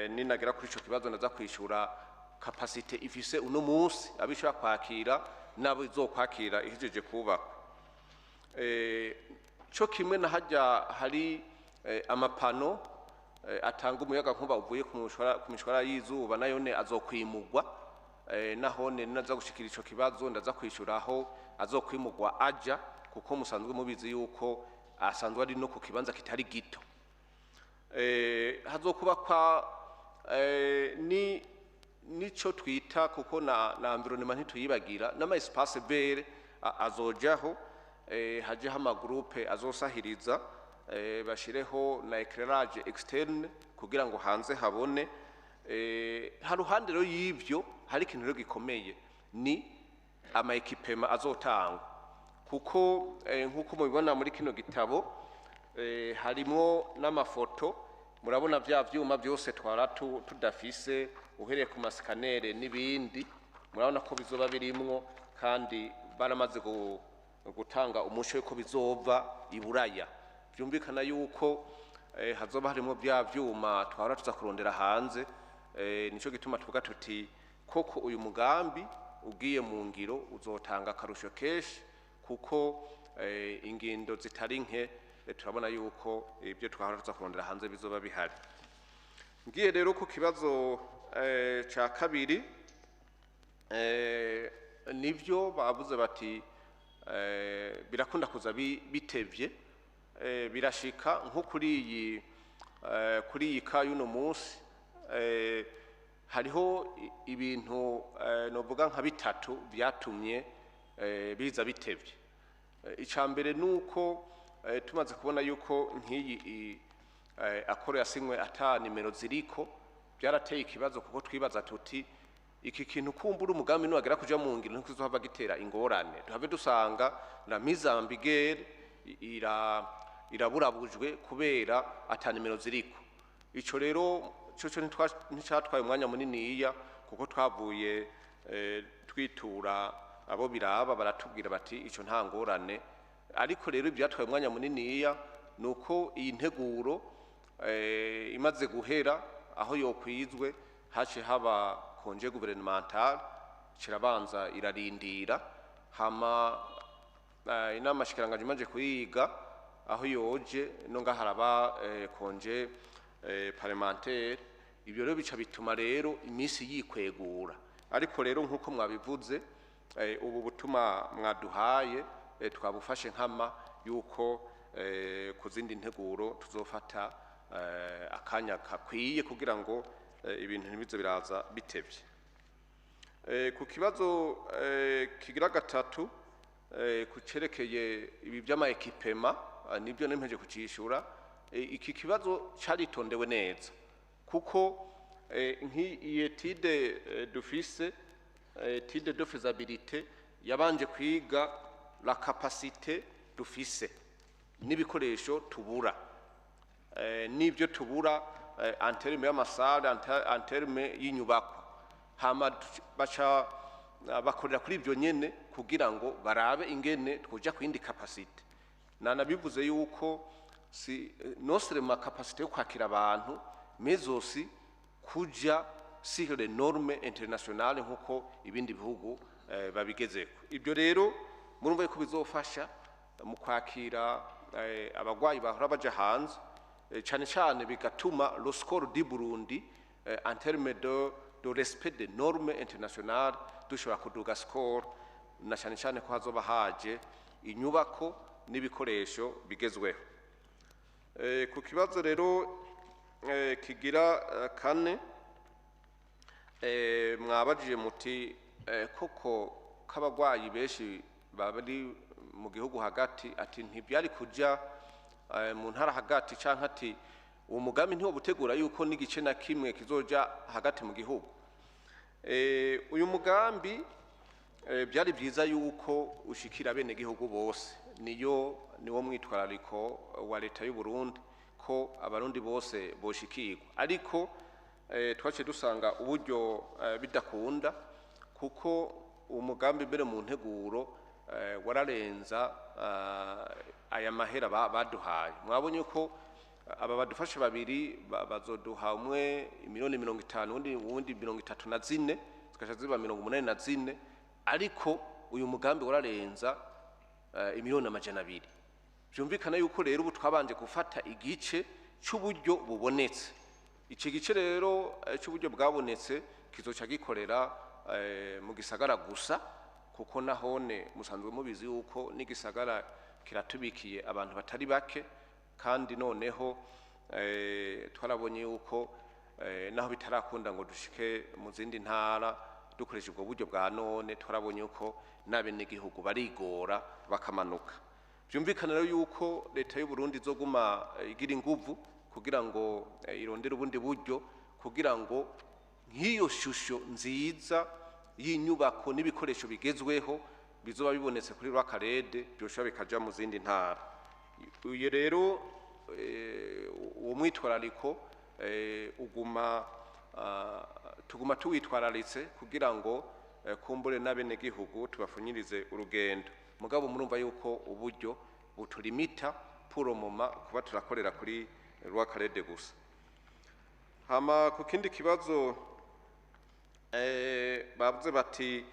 C: Ninagera kuri ico kibazo ndaza kwishura capacité ifise uno munsi, abishobora kwakira n'abo izokwakira ihejeje kubakwa. Co kimwe na hajya hari ama panneaux atanga umuyaga nkuba uvuye ku mishwara y'izuba, nayone azokwimurwa. Nahone naza gushikira ico kibazo ndaza kwishuraho azokwimurwa aja, kuko musanzwe mubizi yuko asanzwe ari no ku kibanza kitari gito. Hazokubakwa ni nico twita, kuko na environnement ntituyibagira, n'ama espace vert azojaho, hajeho ama groupes azosahiriza, bashireho na éclairage externe kugira ngo hanze habone. Haruhande rero y'ivyo hari ikintu rero gikomeye, ni ama équipements azotangwa, kuko nk'uko mubibona muri kino gitabo, harimo n'amafoto, murabona vya vyuma byose twara tudafise, uhereye ku ma scanners n'ibindi, murabona ko bizoba birimwo, kandi baramaze gutanga umuco yuko bizova i Buraya. Byumvikana yuko hazoba harimo vya vyuma twahora tuza kurondera hanze. Nico gituma tuvuga tuti koko uyu mugambi ugiye mu ngiro uzotanga akarusho kenshi, kuko ingendo zitari nke, turabona yuko ibyo twahora tuza kurondera hanze bizoba bihari. Ngiye rero ku kibazo ca kabiri, nivyo bavuze bati birakunda kuza bitevye. Birashika nko kuri iyi ka y'uno munsi, hariho ibintu novuga nka bitatu byatumye biza bitevye. Ica mbere nuko tumaze kubona yuko nk'iyi accord yasinywe ata nimero ziriko, byarateye ikibazo, kuko twibaza tuti iki kintu kumbura umugambi niwagera kuja mu ngiro ntikizohava gitera ingorane, duhave dusanga na mise en vigueur iraburabujwe kubera ata nimero ziriko. Ico rero coco nticatwaye umwanya muniniya, kuko twavuye twitura abo biraba, baratubwira bati ico nta ngorane. Ariko rero ibyatwaye umwanya muniniya nuko iyi nteguro imaze guhera aho yokwizwe, hace haba congé gouvernemental, kirabanza irarindira, hama inama shikiranganji imaze kuyiga aho yoje no ngaha haraba congé parlementaire. Ibyo rero bica bituma rero iminsi yikwegura. Ariko rero nk'uko mwabivuze, ubu butuma mwaduhaye twabufashe nkama yuko ku zindi nteguro tuzofata akanya kakwiye kugira ngo ibintu ntibize biraza bitevye. Ku kibazo kigira gatatu, kucerekeye ibi by'ama équipements, nibyo nempeje kucishura. Iki kibazo caritondewe neza, kuko nk'iyi étude dufise, étude de faisabilité, yabanje kwiga la capacité dufise n'ibikoresho tubura, n'ibyo tubura en terme y'ama salles, en terme y'inyubakwa. Hama baca bakorera kuri ibyo nyene kugira ngo barabe ingene twoja ku yindi capacité. Nanabivuze yuko si non seulement capacité yo kwakira abantu, mais aussi kuja sur les normes internationales nkuko ibindi bihugu babigezeko. Ibyo rero murumva yuko bizofasha mu kwakira abagwayi bahora baja hanze, cane cane bigatuma le score du Burundi en termes de respect des normes internationales dushobora kuduga score, na cane cane ko hazoba haje inyubako n'ibikoresho bigezweho. Ku kibazo rero kigira kane, mwabajije muti koko k'abagwayi benshi bari mu gihugu hagati, ati ntibyari kuja mu ntara hagati, canke ati uwo mugambi ntiwo butegura yuko n'igice na kimwe kizoja hagati mu gihugu. Uyu mugambi byari byiza yuko ushikira bene gihugu bose, niyo niwo mwitwarariko wa leta y'u Burundi ko abarundi bose boshikirwa. Ariko twaciye dusanga uburyo bidakunda, kuko umugambi mbere mu nteguro wararenza aya mahera baduhaye. Mwabonye ko aba badufashe babiri bazoduha umwe miliyoni 50, uwundi 34, zigaca ziba 84. Ariko uyu mugambi wararenza imiliyoni 200. Byumvikana yuko rero ubu twabanje gufata igice c'uburyo bubonetse. Iki gice rero c'uburyo bwabonetse kizoca gikorera mu gisagara gusa, kuko nahone musanzwe mubizi yuko n'igisagara kiratubikiye abantu batari bake. Kandi noneho twarabonye yuko naho bitarakunda ngo dushike mu zindi ntara dukoresha ubwo buryo bwa none, twarabonye yuko n'abenegihugu barigora bakamanuka. Byumvikana rero yuko leta y'u Burundi izoguma igira inguvu kugira ngo irondere ubundi buryo, kugira ngo nk'iyo shusho nziza y'inyubako n'ibikoresho bigezweho bizoba bibonetse kuri Rwakarede byoshobora bikaja mu zindi ntara. Uyu rero uwo mwitwarariko uguma tuguma tuwitwararitse kugira ngo kumbure n'abenegihugu tubafunyirize urugendo. Mugabo murumva yuko uburyo buturimita pour le moment kuba turakorera kuri Rwakarede gusa. Hama ku kindi kibazo, bavuze bati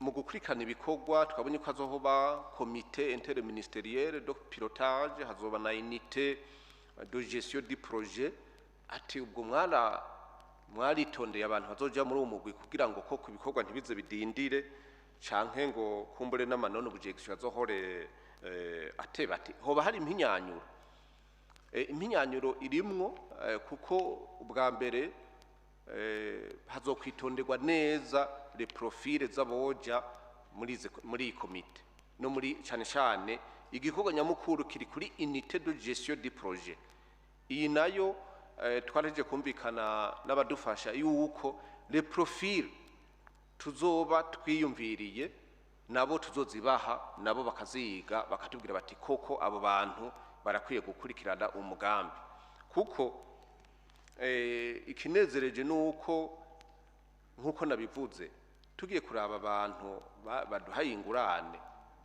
C: mu gukurikirana ibikorwa twabonye ko hazohoba comité interministériel de pilotage, hazoba na unité de gestion du projet. Ati ubwo mwaritondeye abantu bazoja muri uwo mugwi kugira ngo koko ibikorwa ntibize bidindire, canke ngo kumbure n'ama non objection azohore ateba? Ati hoba hari impinyanyuro. Impinyanyuro irimwo, kuko ubwa mbere hazokwitonderwa neza les profils z'aboja muri iyi komite, no muri cane cane igikorwa nyamukuru kiri kuri unité de gestion du projet. Iyi nayo twarahejeje kumvikana n'abadufasha yuko les profils tuzoba twiyumviriye nabo tuzozibaha, nabo bakaziga, bakatubwira bati koko abo bantu barakwiye gukurikirana umugambi. Kuko ikinezereje nuko, nkuko nabivuze, tugiye kuraba abantu baduhaye ingurane,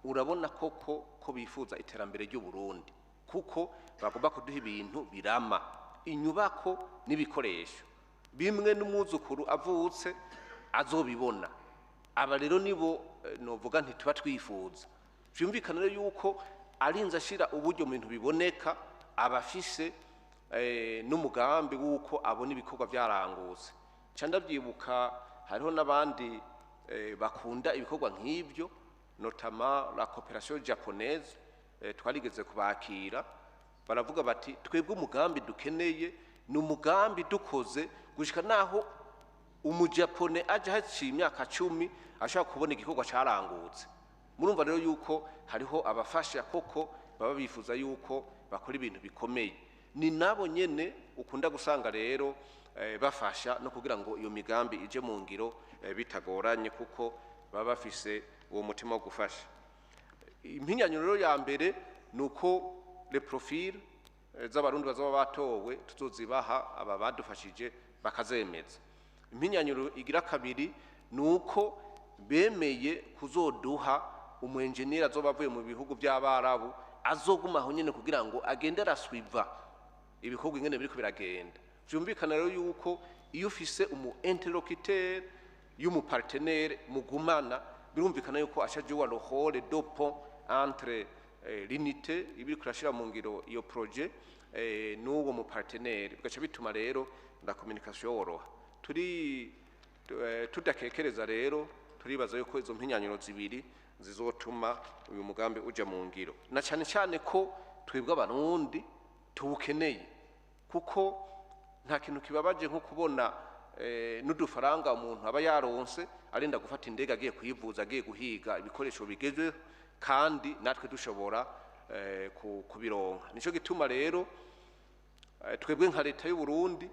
C: urabona koko ko bifuza iterambere ry'u Burundi, kuko bagomba kuduha ibintu birama, inyubako n'ibikoresho bimwe n'umwuzukuru avutse azobibona. Aba rero nibo novuga nti tuba twifuza. Vyumvikana rero yuko arinze ashira uburyo mu bintu biboneka, abafise n'umugambi w'uko abona ibikorwa byarangutse. Ca ndavyibuka hariho n'abandi bakunda ibikorwa nk'ibyo, notamment la coopération japonaise. Twarigeze kubakira, baravuga bati twebwe umugambi dukeneye ni umugambi dukoze gushika naho umujapone aje haciye imyaka 10 ashobora kubona igikorwa carangutse. Murumva rero yuko hariho abafasha koko baba bifuza yuko bakora ibintu bikomeye. Ni nabo nyene ukunda gusanga rero bafasha no kugira ngo iyo migambi ije mu ngiro bitagoranye, kuko baba bafise uwo mutima wo gufasha. Impinyanyuro rero ya mbere ni uko le profil z'abarundi bazoba batowe tuzozibaha aba badufashije bakazemeza. Impinyanyuro igira kabiri ni uko bemeye kuzoduha umu engineer azoba avuye mu bihugu by'abarabu, azoguma aho nyene kugira ngo agende araswiva ibikorwa ingene biriko biragenda. Vyumvikana rero yuko iyo ufise umu interlocuteur y'umu partenaire mugumana, birumvikana yuko aca jouer le rôle de pont entre l'unité ibiri kurashira mu ngiro iyo projet n'uwo mu partenaire, bigaca bituma rero la communication yoroha. Turi tudakekereza rero, turibaza yuko izo mpinyanyuro zibiri zizotuma uyu mugambi uja mu ngiro, na cyane cyane ko twebwe abarundi tuwukeneye, kuko nta kintu kibabaje nko kubona n'udufaranga umuntu aba yaronse arinda gufata indege agiye kuyivuza, agiye guhiga ibikoresho bigezweho, kandi natwe dushobora kubironka. Nico gituma rero twebwe nka leta y'u Burundi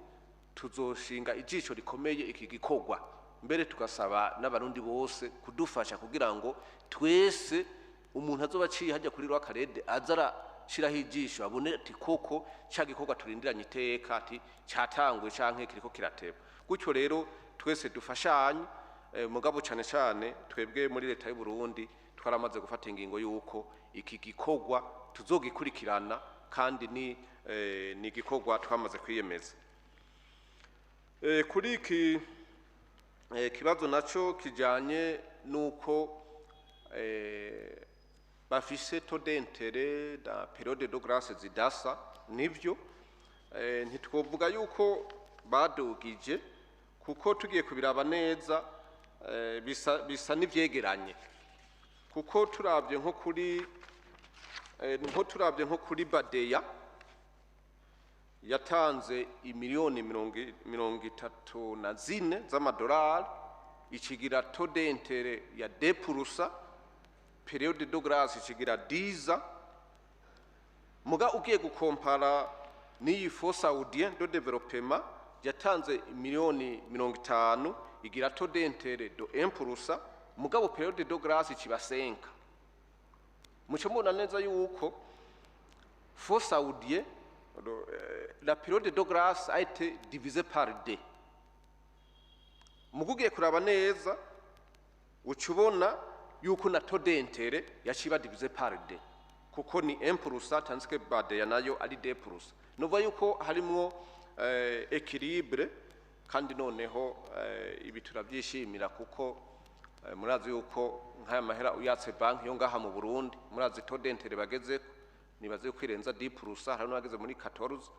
C: tuzoshinga ijisho rikomeye iki gikorwa, mbere tugasaba n'abarundi bose kudufasha kugira ngo twese umuntu azoba aciye hajya kuri Rwakarede aza arashiraho ijisho, abone ati koko ca gikorwa turindiranye iteka ati catanguye canke kiriko kirateba. Gutyo rero twese dufashanye, mugabo cane cane twebwe muri leta y'u Burundi twaramaze gufata ingingo y'uko iki gikorwa tuzogikurikirana, kandi ni igikorwa twamaze kwiyemeza. Kuri iki kibazo naco kijanye nuko bafise taux d'intérêt da période de grâce zidasa, nivyo, ntitwovuga yuko badugije, kuko tugiye kubiraba neza bisa n'ivyegeranye, kuko turavye nko kuri Badeya yatanze imiliyoni 34 z'amadolari, ikigira taux d'intérêt ya 2%, période de grâce ikigira 10. Muga ugiye gukompara n'iyi Fonds saoudien de développement yatanze miliyoni 50, igira taux d'intérêt de 1%, mugabo période de grâce ikiba 5. Muco mubona neza yuko Fonds saoudien, la période de grâce a été divisée par deux. Mugugiye kuraba neza uca ubona yuko na taux d'intérêt yaciba divisé par deux, kuko ni 1% tandis que Badeya nayo ari 2%. Nuva yuko harimwo équilibre, kandi noneho ibi turabyishimira, kuko murazi yuko nk'aya mahera uyatse banki yo ngaha mu Burundi, murazi taux d'intérêt bagezeko, nibaze yuko irenza 10%, hari n'abageze muri 14.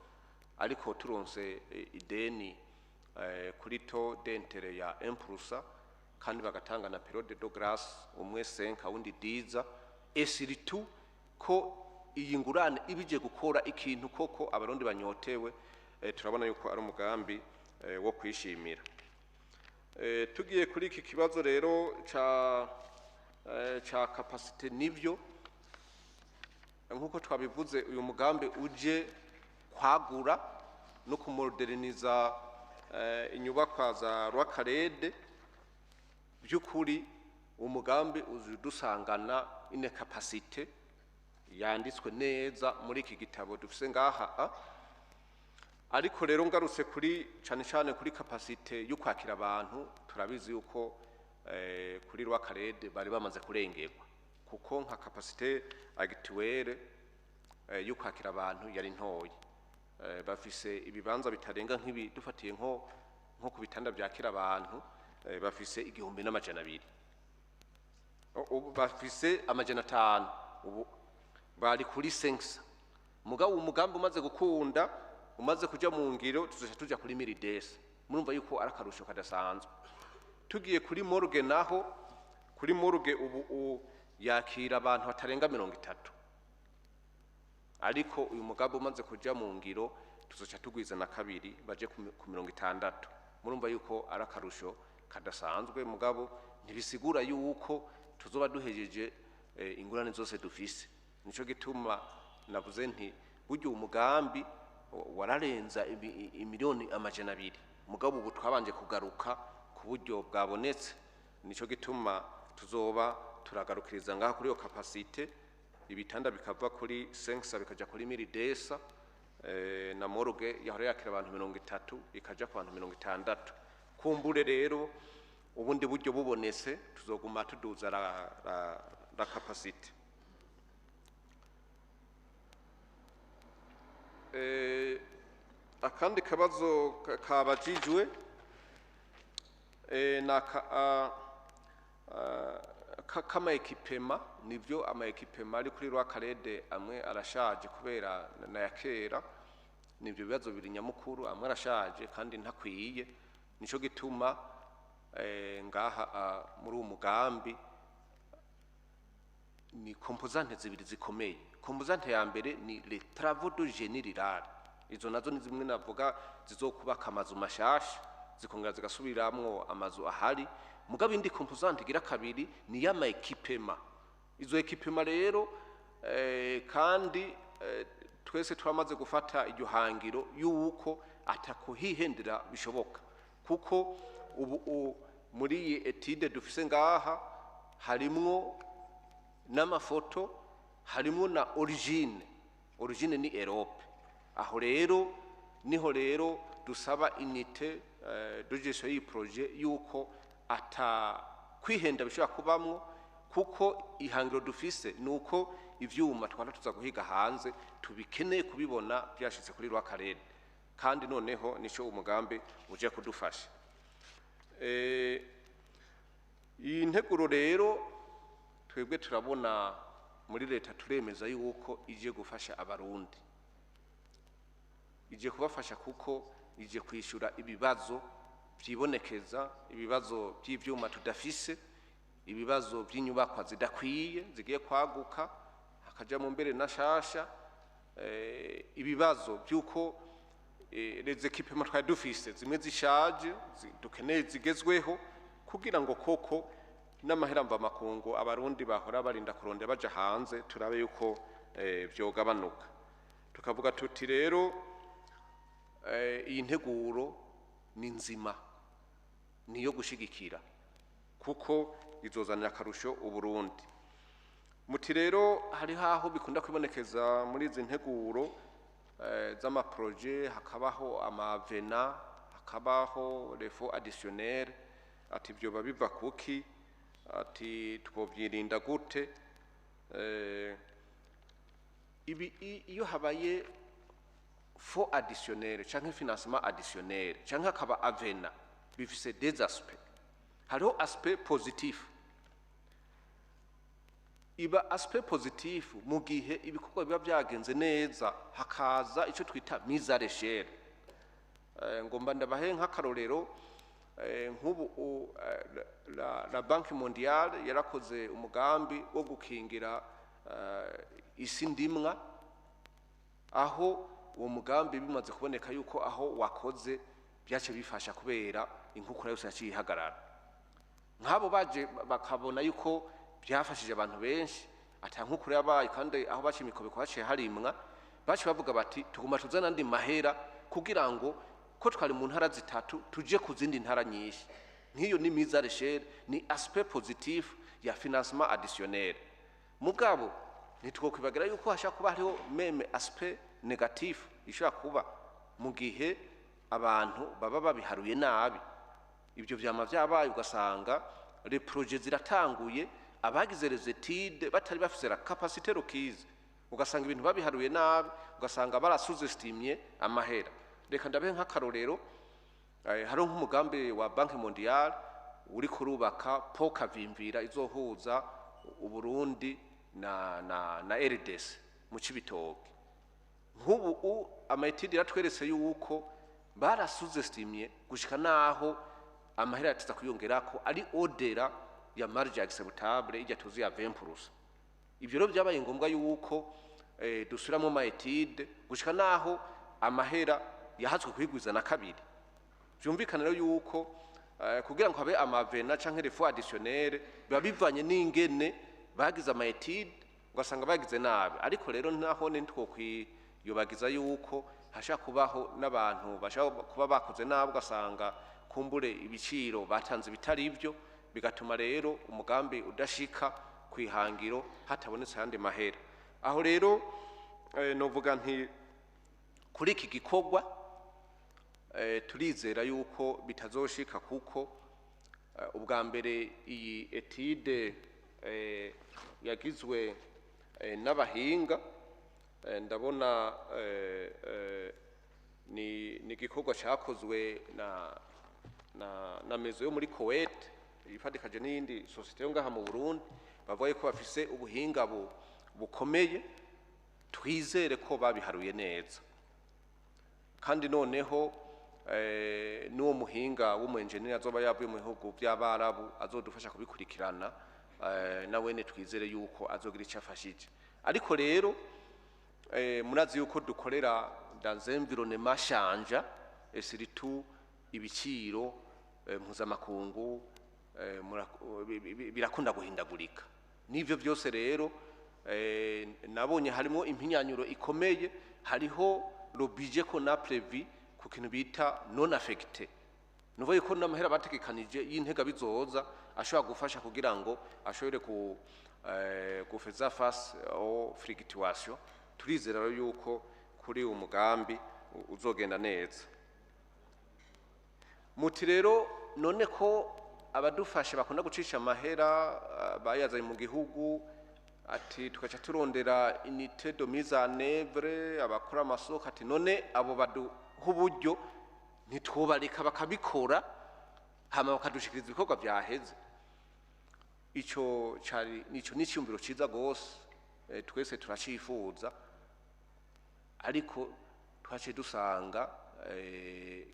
C: Ariko turonse ideni kuri taux d'intérêt ya 1% kandi bagatanga na période de grâce, umwe 5 awundi 10, et surtout ko iyi ngurane ibije gukora ikintu koko abarundi banyotewe, turabona yuko ari umugambi wo kwishimira. Tugiye kuri iki kibazo rero ca capacité, nivyo, nkuko twabivuze, uyu mugambi uje kwagura no kumoderniza inyubakwa za Rwakarede. By'ukuri umugambi uzi dusangana une capacité yanditswe neza muri iki gitabo dufise ngaha a. Ariko rero ngarutse kuri cane cane kuri capacité yo kwakira abantu, turabizi yuko kuri Rwakarede bari bamaze kurengerwa, kuko nka capacité actuelle yo kwakira abantu yari ntoyi. Bafise ibibanza bitarenga nk'ibi, dufatiye nko ku bitanda byakira abantu, bafise 1200, ubu bafise 500, ubu bari kuri 500. Mugabo umugambi umaze gukunda, umaze kuja mu ngiro, tuzoca tuja kuri 1200. Murumva yuko ari akarusho kadasanzwe. Tugiye kuri morgue naho, kuri morgue ubu yakira abantu batarenga 30, ariko uyu mugambi umaze kuja mu ngiro tuzoca tugwiza na kabiri, baje ku 60. Murumva yuko ari akarusho kadasanzwe. Mugabo ntibisigura yuko tuzoba duhejeje ingurane zose dufise. Nico gituma navuze nti burya umugambi wararenza imiliyoni 200, mugabo ubu twabanje kugaruka ku buryo bwabonetse. Nico gituma tuzoba Turagarukiriza ngaha kuri iyo capacité, ibitanda bikava kuri 500 bikaja kuri 1200, na morgue yahora yakira abantu 30 ikaja ku bantu 60. Kumbure rero ubundi buryo bubonetse tuzoguma tuduza la capacité. Akandi kabazo kabajijwe na kama ekipema, nivyo ama ekipema ari kuri Rwakarede amwe arashaje kubera na yakera, nivyo bibazo biri nyamukuru, amwe arashaje kandi ntakwiye. Nico gituma ngaha muri uwo mugambi ni composante zibiri zikomeye. Composante ya mbere ni les travaux de génie rural, izo nazo ni zimwe navuga zizokubaka amazu mashasha zikongera zigasubiramwo amazu ahari. Mugabo indi composante igira kabiri ni y'ama ekipema. Izo ekipema rero kandi twese twamaze gufata iryo hangiro yuko atakuhihendera bishoboka, kuko ubu muri iyi etide dufise ngaha harimwo n'amafoto, harimwo na origine. Origine ni Europe. Aho rero niho rero dusaba unité de gestion y'iyi projet yuko ata kwihenda bishobora kubamwo, kuko ihangiro dufise nuko ivyuma twara tuza guhiga hanze tubikeneye kubibona byashitse kuri Rwakarede, kandi noneho nico umugambi uje kudufasha. Iyi nteguro rero twebwe turabona muri leta turemeza yuko ije gufasha abarundi, ije kubafasha kuko ije kwishura ibibazo vyibonekeza, ibibazo by'ivyuma tudafise, ibibazo by'inyubakwa zidakwiye zigiye kwaguka hakaja mu mbere na shasha, ibibazo by'uko les équipements twari dufise zimwe zishaje dukeneye zigezweho, kugira ngo koko n'amahera mva makungu abarundi bahora barinda kurondera baja hanze turabe yuko vyogabanuka. Tukavuga tuti rero iyi nteguro ni nzima, niyo gushigikira kuko izozanira akarusho Uburundi. Muti rero hari haho bikunda kwibonekeza muri izi nteguro z'amaproje hakabaho amavena, hakabaho refo additionnel, ati byo babiva kuki, ati twovyirinda gute? Ibi iyo habaye fo additionnel canke financement additionnel canke akaba avena, bifise des aspects. Hariho aspect positif, iba aspect positif mu gihe ibikorwa biba byagenze neza hakaza ico twita mise à l'échelle. Ngomba ndabahe nk'akarorero, nk'ubu la Banque Mondiale yarakoze umugambi wo gukingira isi ndimwa, aho uwo mugambi bimaze kuboneka yuko aho wakoze byace bifasha kubera inkukura yose yaciye ihagarara. Nk'abo baje bakabona yuko byafashije abantu benshi ata nkukura yabaye, kandi aho baciye imikobeko haciye harimwa, baciye bavuga bati tuguma tuzana andi mahera kugira ngo ko twari mu ntara zitatu tuje ku zindi ntara nyinshi. Nk'iyo ni mise à l'échelle, ni aspect positif ya financement additionnel. Mugabo ntitwokwibagira yuko hashobora kuba hariho meme aspect négatif ishobora kuba mu gihe abantu baba babiharuye nabi. Ibyo vyama vyabaye ugasanga les projets ziratanguye, abagize les études batari bafise la capacité requise, ugasanga ibintu babiharuye nabi, ugasanga barasuzestimye amahera. Reka ndabe nk'akarorero, hari nk'umugambi wa Banque Mondiale uri kurubaka po Kavimvira izohuza Uburundi na RDC mu Cibitoke. Nk'ubu ama études yaratweretse yuko barasuzestimye gushika naho amahera yatiza kuyongerako ari au-delà ya marge acceptable ijya tuzi ya 20%. Ibyo rero byabaye ngombwa yuko dusubiramo ama études gushika naho amahera yahazwe kwigwiza na kabiri. Byumvikana rero yuko kugira ngo habe ama avenants canke les fonds additionnels biba bivanye n'ingene bagize ama études, ugasanga bagize nabi. Ariko rero naho ntitwokwiyobagiza yuko hashobora kubaho n'abantu bashobora kuba bakoze nabi, ugasanga kumbure ibiciro batanze bitari ibyo, bigatuma rero umugambi udashika. kwihangiro hatabonetse ayandi mahera. Aho rero novuga nti kuri iki gikorwa turizera yuko bitazoshika, kuko ubwa mbere iyi étude yagizwe n'abahinga. Ndabona ni igikorwa cyakozwe na maison yo muri Kuwait ifatikaje n'iyindi société yo ngaha mu Burundi. Bavuga ko bafise ubuhinga bukomeye, twizere ko babiharuye neza. Kandi noneho n'uwo muhinga w'umu engineer azoba yavuye mu bihugu by'Abarabu azodufasha kubikurikirana, nawene twizere yuko azogira icyo afashije. Ariko rero murazi yuko dukorera dans un environnement changeant et surtout ibiciro mpuzamakungu birakunda guhindagurika. N'ivyo byose rero nabonye harimo impinyanyuro ikomeye. Hariho le budget qu'on a prévu ku kintu bita non affecté, nuvuga ko n'amahera bategekanije y'intega bizoza ashobora gufasha kugira ngo ashobore ku gufeza face aux fluctuations. Turizera rero yuko kuri uwo mugambi uzogenda neza. Muti rero none ko abadufasha bakunda gucisha amahera bayazanye mu gihugu, ati tugaca turondera unité de mise en œuvre, abakora amasoko, ati none abo baduha uburyo ntitwobareka bakabikora hama bakadushikiriza ibikorwa vyaheze? Ico cari nico n'iciyumviro ciza gose, twese turacifuza. Ariko twaciye dusanga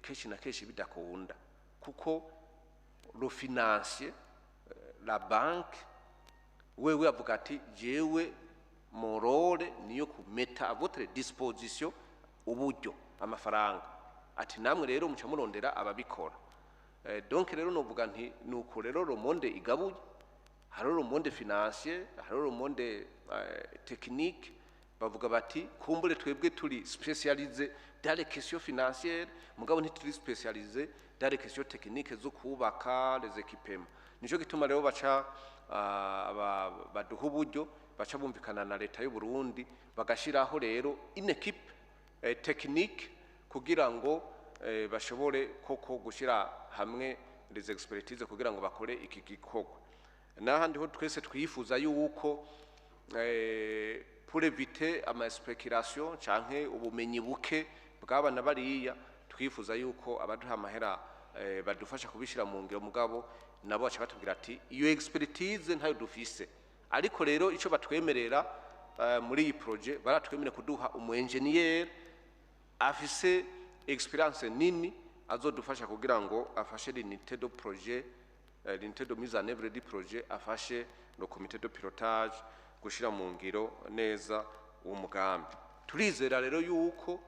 C: kenshi na kenshi bidakunda, kuko le financier, la banque, wewe avuga ati: "Jewe mon rôle niyo kumeta à votre disposition uburyo, amafaranga", ati: "Namwe rero muca murondera ababikora." Donc rero novuga nti nuko rero le monde igabuye: hariho le monde financier, hariho le monde technique. Bavuga bati: "Kumbure twebwe turi spécialisé dans les questions financières, mugabo ntituri spécialisé dans les questions techniques zo kubaka les équipements." Nico gituma rero baca baduha uburyo baca bumvikana na leta y'u Burundi, bagashiraho rero une équipe technique kugira ngo bashobore koko gushira hamwe les expertises kugira ngo bakore iki gikorwa. N'ahandi ho twese twifuza yuko pour éviter ama spéculation canke ubumenyi buke bw'abana bariya, twifuza yuko abaduha amahera badufasha kubishira mu ngiro. Mugabo nabo baca batubwira ati: "Iyo expertise ntayo dufise." Ariko rero ico batwemerera muri iyi projet, baratwemerera kuduha umu engineer afise expérience nini azodufasha kugira ngo afashe l'unité de projet, l'unité de mise en œuvre du projet, afashe le comité de pilotage gushira mu ngiro neza uwo mugambi. Turizera rero yuko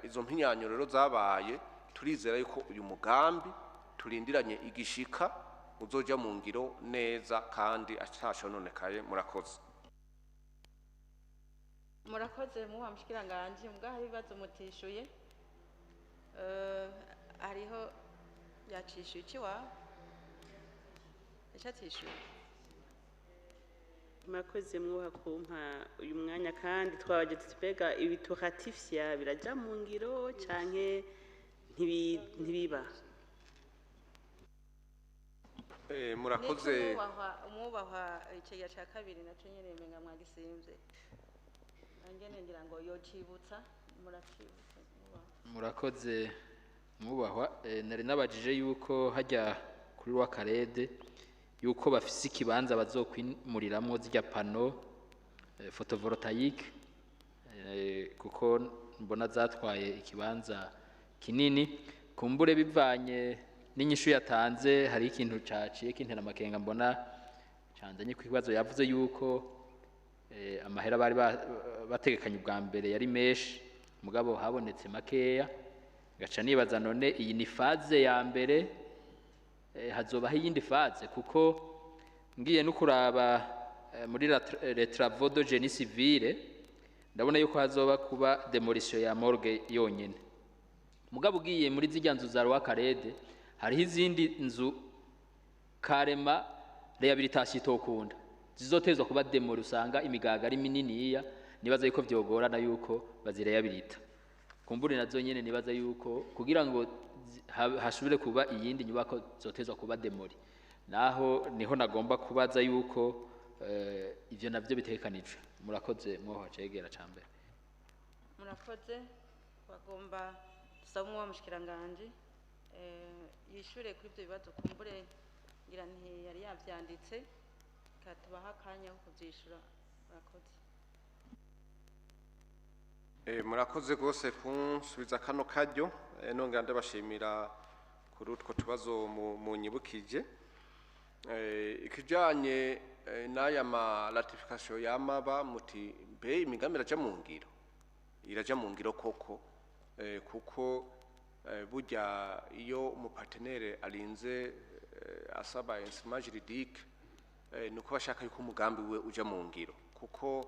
C: izo mpinyanyo rero zabaye, turizera yuko uyu mugambi turindiranye igishika uzoja mu ngiro neza kandi atacononekaye. Murakoze.
A: Murakoze muwa mushikiranganje. Mbwa hari ibibazo mutishuye? Hariho yacishuye ikiwawe, yacatishuye.
G: Murakoze mwuha kumpa uyu mwanya. Kandi twabaje tuti: mbega ibi turatifya biraja mu ngiro canke ntibiba?
C: Murakoze.
A: Umwubahwa icegera ca kabiri naco nyene menga mwagisimvye, angene ngira ngo yocibutsa. Muracibutsa, mwubahwa.
J: Murakoze mwubahwa. Nari nabajije yuko hajya kuri Rwakarede yuko bafise ikibanza bazokwimuriramwo zirya panneaux photovoltaïque, kuko mbona zatwaye ikibanza kinini. Kumbure bivanye n'inyishu yatanze, hari ikintu caciye kintera amakenga, mbona canzanye ku kibazo. Yavuze yuko amahera bari bategekanye ubwa mbere yari menshi, mugabo habonetse makeya. Gaca nibaza: none iyi ni phase ya mbere, hazobaho iyindi phase? Kuko ngiye no kuraba muri les travaux de génie civil, ndabona yuko hazoba kuba démolition ya morgue yonyene. Mugabo ugiye muri zirya nzu za Rwakarede, hariho izindi nzu karema réhabilitation itokunda. zizotezwa kuba démolies, usanga imigaga ari mininiya, nibaza yuko vyogorana yuko bazireyabilita. Kumbure nazo nyene nibaza yuko kugira ngo hashobore kuba iyindi nyubako zotezwa kuba démolies. Naho niho nagomba kubaza yuko ivyo navyo bitegekanijwe. Murakoze, mwoho cegera ca mbere.
A: Murakoze. Bagomba dusaba umwe mushikiranganji yishure kuri ibyo bibazo. Kumbure ngira nti yari yavyanditse, katubaha akanya ko kuvyishura. Murakoze.
C: Murakoze rwose kunsubiza kano karyo. Nongera ndabashimira kuri utwo tubazo munyibukije. Ikijanye n'aya ma ratification yamaba muti mbe imigambi iraja mu ngiro, iraja mu ngiro koko, kuko burya iyo umu partenaire arinze asaba instrument juridique, nuko bashaka yuko umugambi we uja mu ngiro, kuko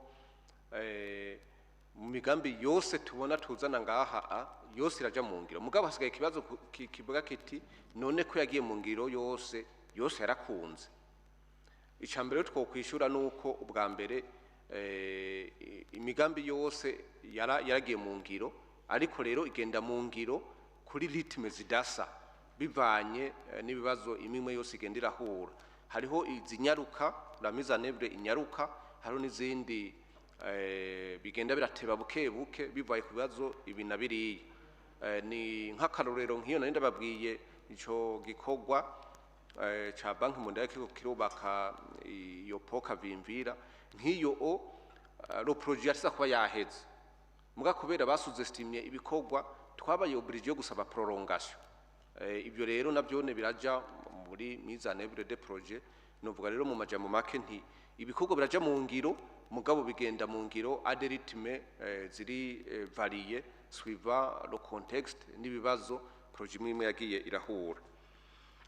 C: mu migambi yose tubona tuzana ngaha yose iraja mu ngiro. Mugabo hasigaye ikibazo kivuga kiti: none ko yagiye mu ngiro yose, yose yarakunze? Icya mbere twokwishura nuko ubwa mbere imigambi yose yaragiye mu ngiro, ariko rero igenda mu ngiro kuri rythme zidasa, bivanye n'ibibazo imwe yose igenda irahura. Hariho izinyaruka, la mise en œuvre inyaruka, hariho n'izindi bigenda birateba buke buke bivaye ku bibazo ibi na biriya. Ni nk'akarorero nk'iyo nari ndababwiye ico gikorwa ca Banque mondiale kiriko kirubaka iyo pont Kavimvira. Nk'iyo o le projet yatiza kuba yaheze, muga kubera basuzestimye ibikorwa twabaye obligé yo gusaba prolongation. Ibyo rero navyone biraja muri mise en œuvre de projet. Novuga rero mu majambo make nti ibikorwa biraja mu ngiro, mugabo bigenda mu ngiro à des rythmes ziri varié suivant le contexte n'ibibazo projet imwe imwe yagiye irahura.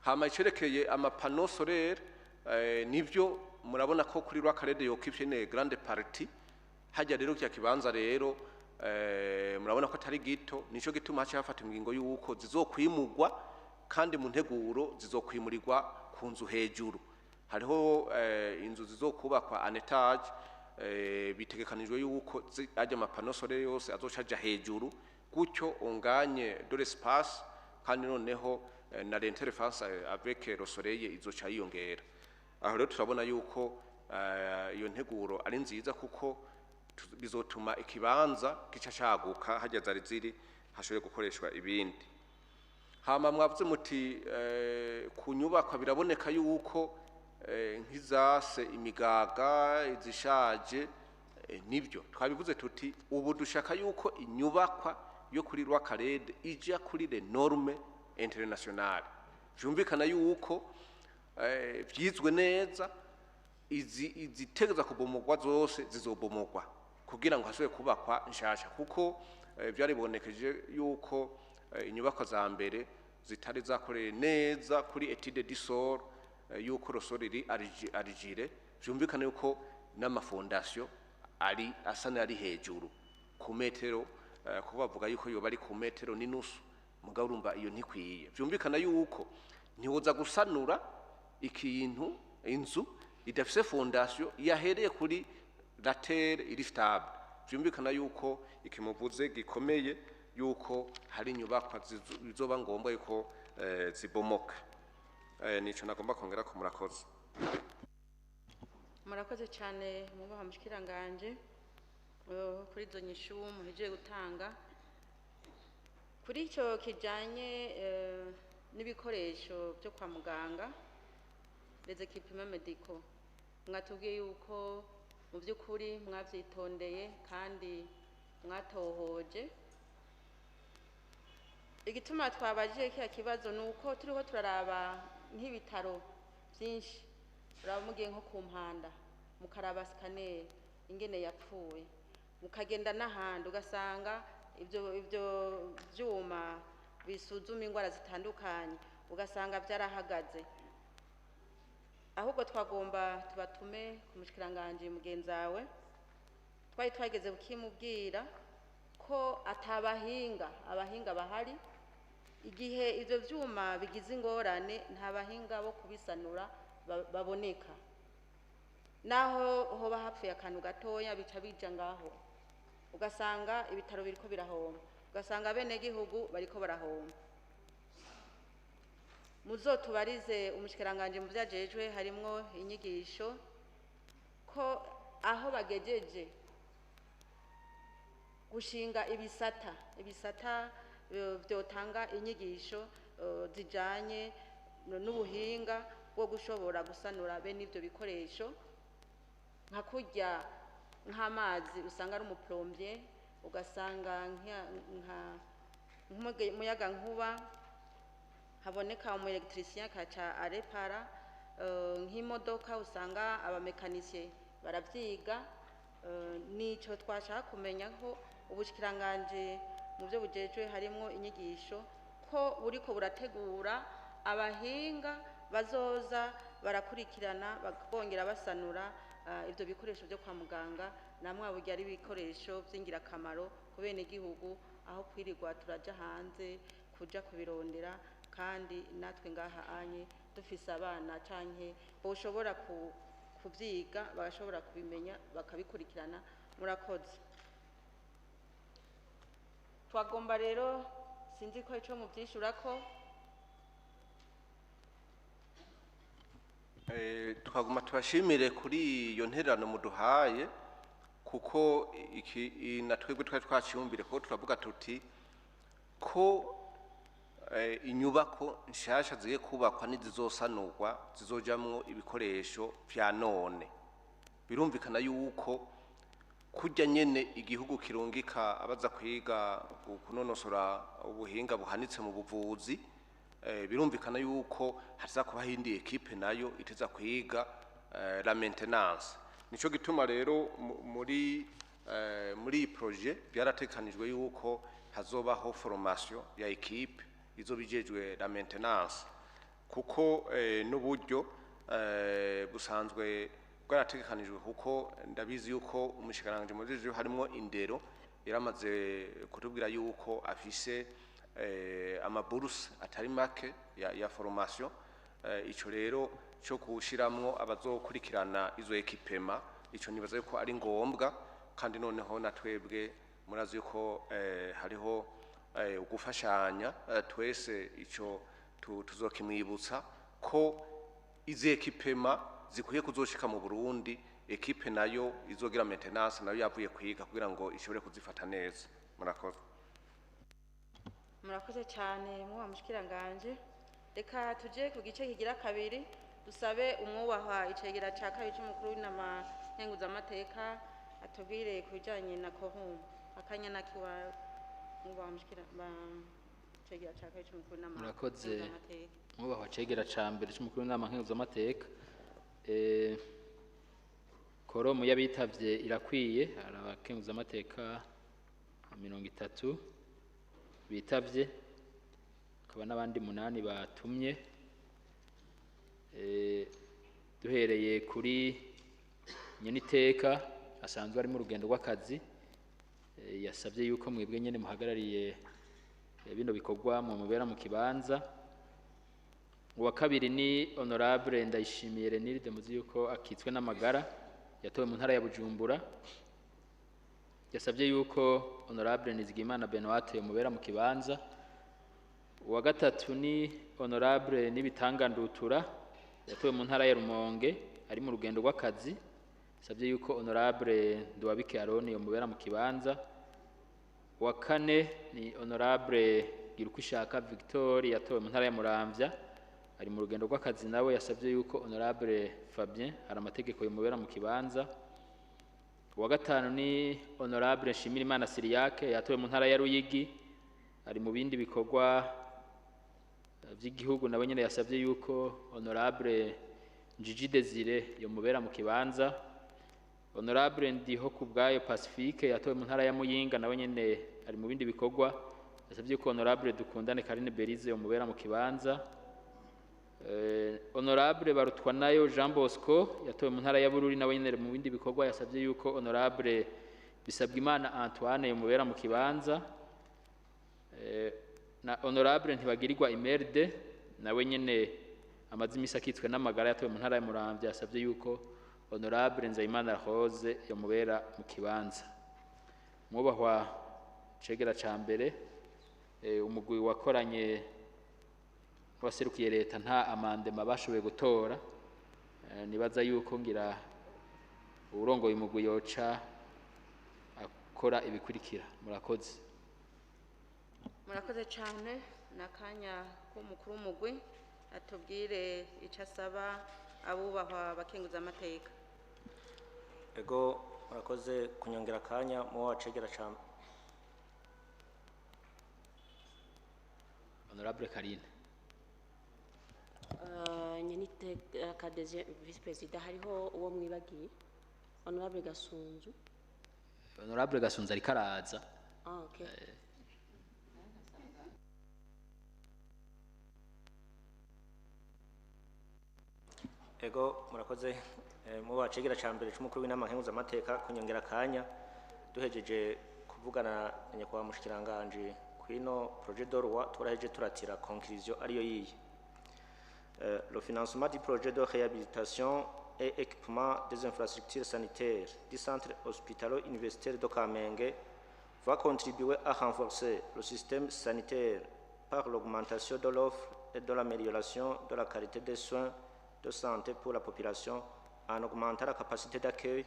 C: Hama icerekeye ama panneaux solaires, nivyo, murabona ko kuri Rwakarede yoccupye une grande partie hajya. Rero kya kibanza rero murabona ko atari gito, nico gituma haca hafata ingingo yuko zizokwimurwa, kandi mu nteguro zizokwimurirwa ku nzu hejuru. Hariho inzu zizokubakwa en étage, bitegekanijwe yuko ajya ama panneaux solaires yose azoca aja hejuru, gutyo on gagne de l'espace, kandi noneho na l'interface avec le soleil izoca yiyongera. Aho rero turabona yuko iyo nteguro ari nziza, kuko bizotuma ikibanza gica caguka, hajya zari ziri hashobore gukoreshwa ibindi. Hama mwavuze muti ku nyubakwa biraboneka yuko nk'izase imigaga izishaje. Nibyo twabivuze tuti ubu dushaka yuko inyubakwa yo kuri Rwakarede ija kuri les normes internationales. Vyumvikana yuko vyizwe neza, izi izitegereza kubomogwa zose zizobomogwa kugira ngo hashobore kubakwa nshasha, kuko vyaribonekeje yuko inyubakwa za mbere zitari zakoreye neza kuri étude du sol, yuko le sol iri argileux. Vyumvikana yuko n'ama fondations ari asa n'ari hejuru ku metero, kuko bavuga yuko yoba ari ku metero n'inusu, mugabo urumva iyo ntikwiye. Vyumvikana yuko ntiwoza gusanura ikintu, inzu idafise fondation yahereye kuri la terre iri stable. Vyumvikana yuko ikimuvuze gikomeye, yuko hari inyubakwa bizoba ngombwa yuko zibomoka. Nico nagomba kongera ko. Murakoze.
A: Murakoze cyane, mwubaha mushikiranganje, kuri izo nyishu muhejeje gutanga kuri icyo kijanye n'ibikoresho byo kwa muganga, les équipements médicaux. Mwatubwiye yuko mu by'ukuri mwabyitondeye kandi mwatohoje. Igituma twabajije kiriya kibazo ni uko turiho turaraba nk'ibitaro byinshi, uraba mugiye nko ku Mpanda mukaraba scanner ingene yapfuye, mukagenda n'ahandi ugasanga ibyo byuma bisuzuma indwara zitandukanye ugasanga byarahagaze. Ahubwo twagomba tubatume ku mushikiranganji mugenzawe, twari twageze kukimubwira ko atabahinga, abahinga bahari. Igihe ibyo byuma bigize ingorane, nta bahinga bo kubisanura baboneka. Naho hoba hapfuye akantu gatoya, bica bija ngaho, ugasanga ibitaro biriko birahomba, ugasanga abenegihugu bariko barahomba. Muzotubarize umushikiranganji mu vyajejwe harimwo inyigisho, ko aho bagejeje gushinga ibisata vyotanga inyigisho zijanye n'ubuhinga bwo gushobora gusanura bene ivyo bikoresho, nka kurya nk'amazi usanga ari umuplombier, ugasanga nk'umuyaga nkuba haboneka umu électricien akaca arepara, nk'imodoka usanga abamécaniciens baravyiga. Nico twashaka kumenya, ko ubushikiranganje mu byo bujejwe harimwo inyigisho, ko buriko burategura abahinga bazoza barakurikirana bongera basanura ivyo bikoresho byo kwa muganga, namwe burya ari ibikoresho vy'ingirakamaro ku benegihugu, aho kwirirwa turaja hanze kuja kubirondera, kandi natwe ngaha anye dufise abana canke boshobora kuvyiga, bagashobora kubimenya, bakabikurikirana. Murakoze. Twagomba rero, sinzi ko ico muvyishurako.
C: Twaguma tubashimire kuri iyo ntererano muduhaye, kuko iki na twebwe twari twaciyumvire, kuko turavuga tuti ko inyubako nshasha zigiye kubakwa n'izizosanurwa zizojamwo ibikoresho vya none. Birumvikana yuko kurya nyene igihugu kirungika abaza kwiga kunonosora ubuhinga buhanitse mu buvuzi, birumvikana yuko haza kuba indi équipe nayo iteza kwiga la maintenance. Nico gituma rero muri iyi projet byaratekanijwe yuko hazobaho formation ya équipe izoba ijejwe la maintenance, kuko n'uburyo busanzwe bwarategekanijwe, kuko ndabizi yuko umushikiranganji mu byo harimo indero yaramaze kutubwira yuko afise amaburuse atari make ya formation. Ico rero cyo kushiramwo abazokurikirana izo équipements, ico nibaza yuko ari ngombwa. Kandi noneho na twebwe murazi yuko hariho ugufashanya twese, ico tuzokimwibutsa ko izi équipements zikwiye kuzoshika mu Burundi, équipe nayo izogira maintenance nayo yavuye kwiga, kugira ngo ishobore kuzifata neza. Murakoze.
A: Murakoze cyane, mwubaha mushikiranganje. Reka tuje ku gice kigira kabiri, dusabe umwubahwa icegera ca kabiri c'umukuru w'inama nkenguzamateka atubwire ku bijanye na quorum. Akanya nakiwawe, mwubaha mushikira icegera ca kabiri c'umukuru w'inama
J: Murakoze.
A: nkenguzamateka.
J: Mwubahwa cegera ca mbere c'umukuru w'inama nkenguzamateka, quorum y'abitavye irakwiye. Hari abakenguzamateka 30 bitavye, hakaba n'abandi 8 batumye. Duhereye kuri nyeniteka asanzwe ari mu rugendo rw'akazi, yasabye yuko mwebwe nyene muhagarariye bino bikorwa mu mubera mu kibanza. Uwa kabiri ni honorable Ndayishimiye Renilde, muzi yuko akitswe n'amagara, yatowe mu ntara ya Bujumbura, yasabye yuko honorable Nizigimana Benoit mubera mu kibanza. Uwa gatatu ni honorable Nibitanga Ndutura, yatowe mu ntara ya Rumonge, ari mu rugendo rw'akazi, yasabye yuko honorable Nduwabike Aroni yomubera mu kibanza. Uwa kane ni honorable Girukwishaka Victor, yatowe mu ntara ya Muramvya, ari mu rugendo rw'akazi nawe, yasabye yuko honorable Fabien hari amategeko yomubera mu kibanza. Uwa gatanu ni honorable Nshimirimana Siriake, yatowe mu ntara ya Ruyigi, ari mu bindi bikorwa by'igihugu, nawe nyene yasabye yuko honorable Njiji Desire yomubera mu kibanza. Honorable Ndiho Kubwayo Pacifique, yatowe mu ntara ya Muyinga, nawe nyene ari mu bindi bikorwa, yasabye ko honorable Dukundane Karine Berize yomubera mu kibanza. Honorable Barutwanayo Jean Bosco, yatowe mu ntara ya Bururi, nawe nyene mu bindi bikorwa, yasabye yuko honorable Bisabwimana Antoine yomubera mu kibanza. Na honorable Ntibagirirwa Imerde, nawe nyene amaze imisi akitswe n'amagara, yatowe mu ntara ya Muramvya, yasabye yuko Honorable Nzeyimana Rose yomubera mu kibanza. Mwubahwa cegera ca mbere, umugwi wakoranye waserukiye leta nta amendement bashoboye gutora. Nibaza yuko ngira uwurongoye umugwi yoca akora ibikurikira. Murakoze.
A: Murakoze cyane. N'akanya k'umukuru w'umugwi atubwire icyo asaba abubahwa abakenguza amateka.
D: Ego, murakoze kunyongera akanya mu wacegera ca
J: Honorable Karine.
B: Nyeniteka deuxième vice président, hariho uwo mwibagiye, Honorable Gasunzu.
J: Honorable Gasunzu ariko araza.
B: Ah, okay.
D: Ego, murakoze mu bacegera ca mbere c'umukuru w'inama nkenguzamateka kunyongera akanya. Duhejeje kuvugana na nyakubahwa mushikiranganje kwino projet de loi, turaheje turatira conclusion ariyo yiyi: Le financement du projet de réhabilitation et équipement des infrastructures sanitaires du centre hospitalo-universitaire de Kamenge va contribuer à renforcer le système sanitaire par l'augmentation de l'offre et de l'amélioration de la qualité des soins de santé pour la population, en augmentant la capacité d'accueil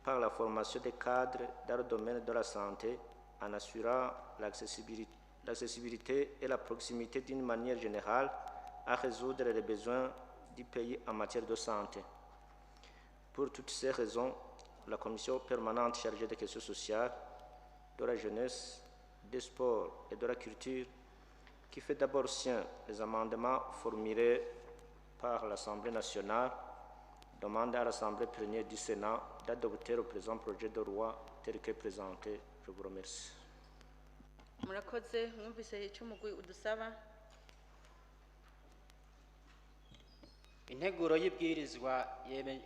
D: par la formation des cadres dans le domaine de la santé, en assurant l'accessibilité et la proximité d'une manière générale à résoudre les besoins du pays en matière de santé. Pour toutes ces raisons, la commission permanente chargée des questions sociales, de la jeunesse, des sports et de la culture, qui fait d'abord sien les amendements formulés par l'Assemblée nationale, demande à l'Assemblée plénière du Sénat d'adopter le présent projet de loi tel que présenté. Je vous remercie.
A: Murakoze. Mwumvise icyo umugwi udusaba.
K: Integuro y'ibwirizwa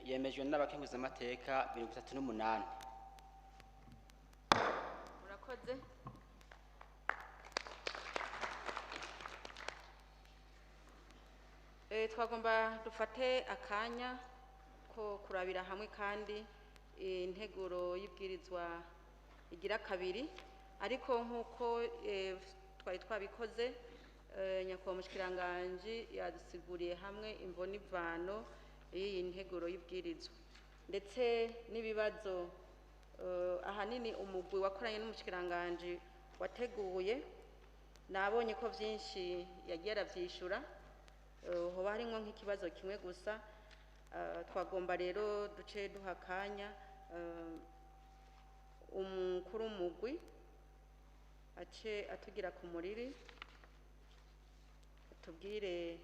K: yemejwe n'abakenguzamateka 38.
A: Murakoze. Twagomba dufate akanya ko kurabira hamwe kandi integuro y'ibwirizwa igira kabiri, ariko nk'uko twari twabikoze, nyakubahwa mushikiranganje yadusiguriye hamwe imvo n'ivano y'iyi nteguro y'ibwirizwa, ndetse n'ibibazo ahanini umugwi wakoranye n'umushikiranganje wateguye. Nabonye ko byinshi yagiye aravyishura, hoba harimwo nk'ikibazo kimwe gusa. Twagomba rero duce duha akanya umukuru w'umugwi ace atugira ku muriri, tubwire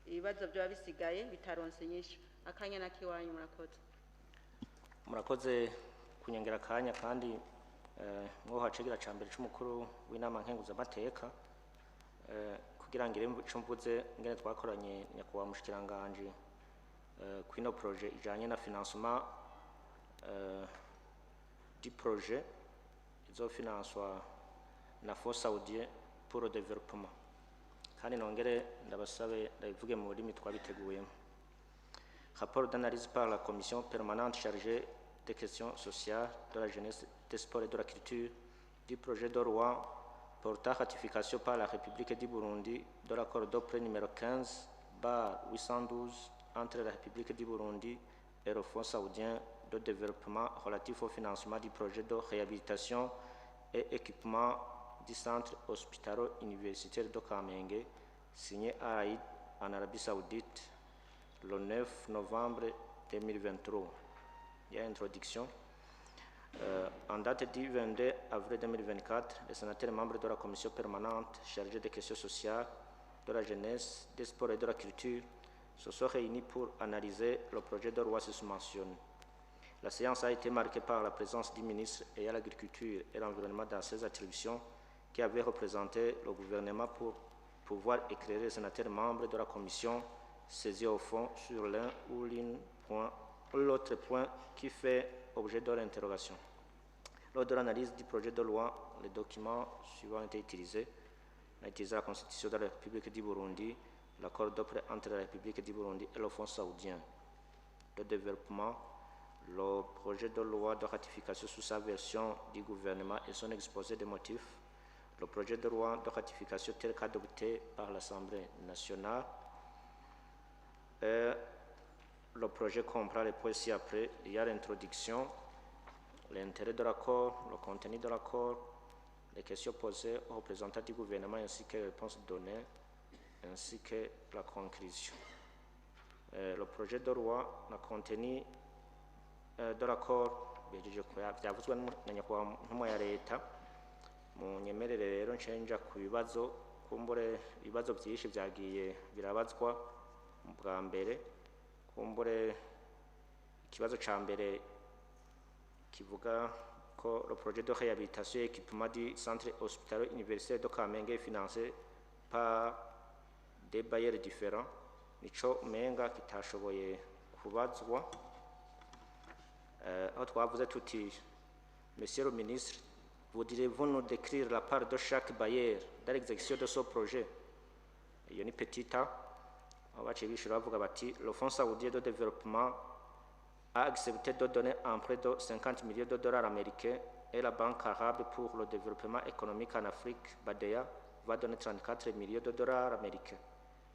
A: ibibazo byaba bisigaye bitaronse nyinshi. Akanya nakiwanyu. Murakoze.
D: Murakoze kunyongera akanya kandi mwo hacegera ca mbere c'umukuru w'inama nkenguzamateka, kugira ngire ico mvuze ngene twakoranye nyakubahwa mushikiranganje kwino projet ijanye na financement du projet izofinanswa na Fonds saoudien pour le développement, kandi nongere ndabasabe ndabivuge mu rurimi twabiteguyemo. Rapport d'analyse par la commission permanente chargée des questions sociales, de la jeunesse, des sports et de la culture du projet de loi portant ratification par la République du Burundi de l'accord de prêt numéro 15/812 entre la République du Burundi et le Fonds saoudien de développement relatif au financement du projet de réhabilitation et équipement du centre hospitalo-universitaire de Kamenge, signé à Aïd en Arabie Saoudite le 9 novembre 2023. Il y a introduction. En date du 22 avril 2024, les sénateurs membres de la commission permanente chargée des questions sociales, de la jeunesse, des sports et de la culture se sont réunis pour analyser le projet de loi susmentionné. La séance a été marquée par la présence du ministre ayant l'agriculture et l'environnement dans ses attributions, qui avait représenté le gouvernement pour pouvoir éclairer les sénateurs membres de la commission saisis au fond sur l'un ou l'autre point qui fait objet de l'interrogation. Lors de l'analyse du projet de loi, les documents suivants ont été utilisés. On a utilisé la Constitution de la République du Burundi, l'accord de prêt entre la République du Burundi et le Fonds saoudien de développement, Le projet de loi de ratification sous sa version du gouvernement et son exposé des motifs. Le projet de loi de ratification tel qu'adopté par l'Assemblée nationale. Et le projet comprend les points ci-après. Il y a l'introduction, l'intérêt de l'accord, le contenu de l'accord, les questions posées aux représentants du gouvernement ainsi que les réponses données, ainsi que la conclusion. Le projet de loi, le contenu de l'accord, byavuzwe na nyakubahwa ntumwa ya leta. Munyemerere rero ncenja ku bibazo, kumbure ibibazo byinshi byagiye birabazwa bwa mbere. Kumbure ikibazo ca mbere kivuga ko le projet de réhabilitation et équipement du centre hospitalier universitaire de Kamenge est financé par des bailleurs différents, nico umenga kitashoboye kubazwa. Aho twavuze tuti: "Monsieur le ministre, voudriez-vous nous décrire la part de chaque bailleur dans l'exécution de ce projet?" Iyo ni petit a. Aho baciye bishura bavuga bati: "Le Fonds saoudien de développement a accepté de donner un prêt de 50 millions de dollars américains et la Banque arabe pour le développement économique en Afrique, BADEA, va donner 34 millions de dollars américains.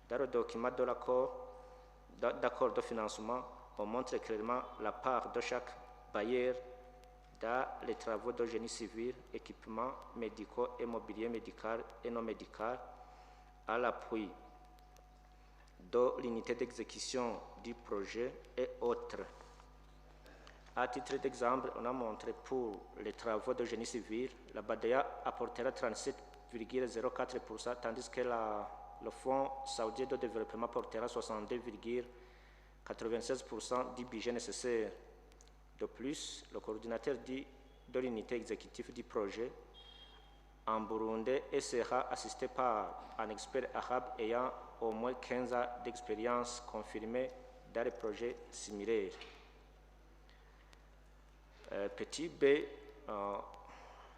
D: Dans le document de l'accord d'accord de financement, on montre clairement la part de chaque bailleur dans les travaux de génie civil, équipements médicaux et mobilier médical et non médical, à l'appui de l'unité d'exécution du projet et autres. À titre d'exemple, on a montré pour les travaux de génie civil, la BADEA apportera 37,04%, tandis que le Fonds saoudien de développement portera 62,96% du budget nécessaire. De plus, le coordinateur de l'unité exécutive du projet en Burundi et sera assisté par un expert arabe ayant au moins 15 ans d'expérience confirmée dans les projets similaires." Petit b,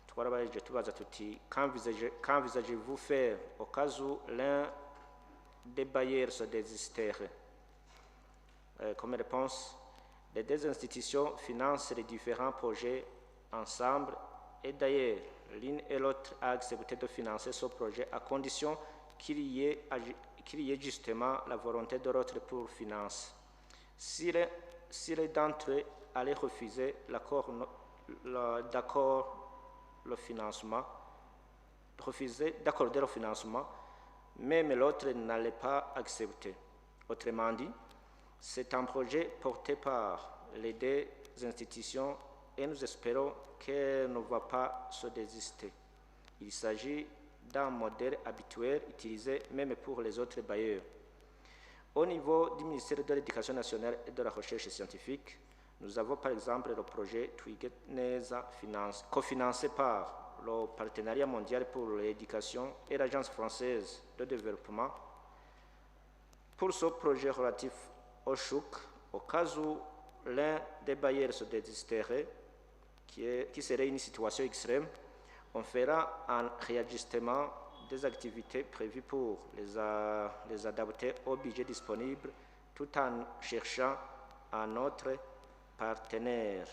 D: twarabarije tubaza tuti: "Qu'envisagez-vous faire au cas où l'un des bailleurs se désisterait?" Comme réponse, les deux institutions financent les différents projets ensemble et d'ailleurs, l'une et l'autre a accepté de financer ce projet à condition qu'il y ait justement la volonté de l'autre pour financer. Si l'un d'entre eux allait refuser l'accord d'accord le financement, refuser d'accorder le financement, même l'autre n'allait pas accepter. Autrement dit, c'est un projet porté par les deux institutions et nous espérons qu'elle ne va pas se désister. Il s'agit d'un modèle habituel utilisé même pour les autres bailleurs. Au niveau du ministère de l'Éducation nationale et de la Recherche scientifique, nous avons par exemple le projet Twige Neza cofinancé par le Partenariat mondial pour l'éducation et l'Agence française de développement. Pour ce projet relatif au CHUK, au cas où l'un des bailleurs se désisterait, qui serait une situation extrême, on fera un réajustement des activités prévues pour les adapter au budget disponible tout en cherchant un autre partenaire."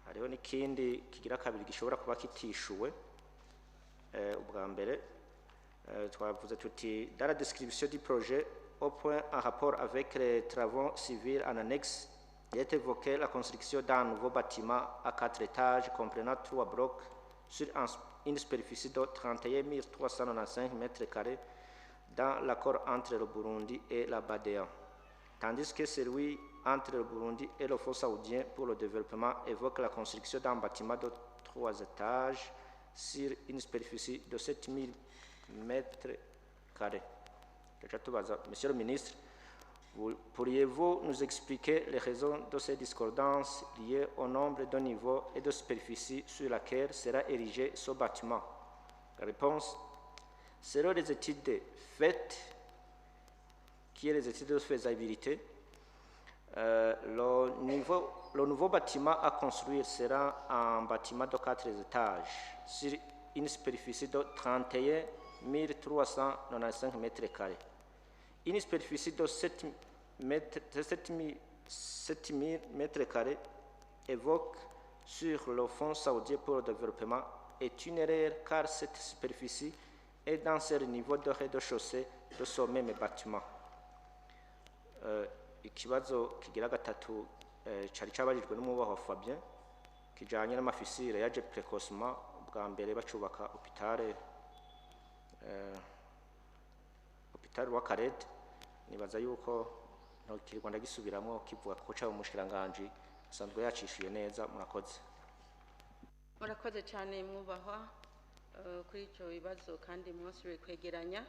D: Hariho n'ikindi kigira kabiri gishobora kuba kitishuwe. Ubwa mbere twavuze tuti: "Dans la description du projet, au point en rapport avec les travaux civils en annexe, il est évoqué la construction d'un nouveau bâtiment à quatre étages comprenant trois blocs sur une superficie de 31 395 mètres carrés dans l'accord entre le Burundi et la BADEA. Tandis que celui entre le Burundi et le Fonds saoudien pour le développement évoque la construction d'un bâtiment de trois étages sur une superficie de 7000 mètres carrés." Monsieur le ministre, pourriez-vous nous expliquer les raisons de ces discordances liées au nombre de niveaux et de superficie sur laquelle sera érigé ce bâtiment? Réponse: selon les études faites, qui est les études de faisabilité, le nouveau bâtiment à construire sera un bâtiment de quatre étages sur une superficie de 31 395 mètres carrés. Une superficie de 7 mètres, 7000 mètres carrés évoque sur le Fonds saoudien pour le développement est une erreur car cette superficie est dans ce niveau de rez-de-chaussée de ce même bâtiment. Ikibazo kigira gatatu cari cabajijwe n'umwubahwa Fabien kijanye n'ama fissures yaje précocement bwa mbere bacubaka hôpital wa Karede. Nibaza yuko ntokirirwa ndagisubiramwo kivuga ko caba umushikiranganji asanzwe yacishuye neza. Murakoze.
A: Murakoze cyane mwubahwa kuri icyo bibazo kandi mwasubiye kwegeranya.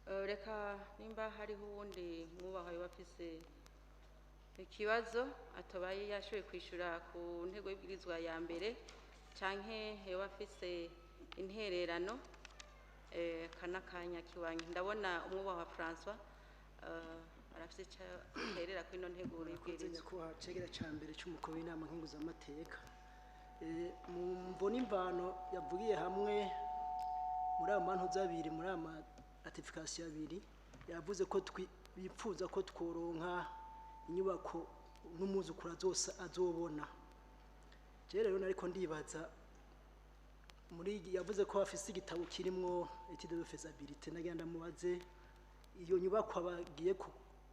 A: Reka nimba hariho uwundi mwubahwa yoba afise ikibazo atabaye yashoboye kwishyura ku ntego y'ibwirizwa ya mbere canke yoba afise intererano, kana kanya kiwanyu. Ndabona umwubahwa François arafise icyo aterera kuri ino nteguro
L: Murakoze.
A: y'ibwirizwa.
L: Nyakubahwa cegera ca mbere c'umukuru w'inama nkenguzamateka, mu mvo n'imvano yavugiye hamwe muri ayo mantuza abiri, muri ayo ma ratification abiri, yavuze ko bipfuza ko tworonka inyubako n'umwuzukuru azose azobona. Je rero nariko ndibaza muri yavuze ko afise igitabo kirimwo étude de faisabilité. Nagira ndamubaze iyo nyubako bagiye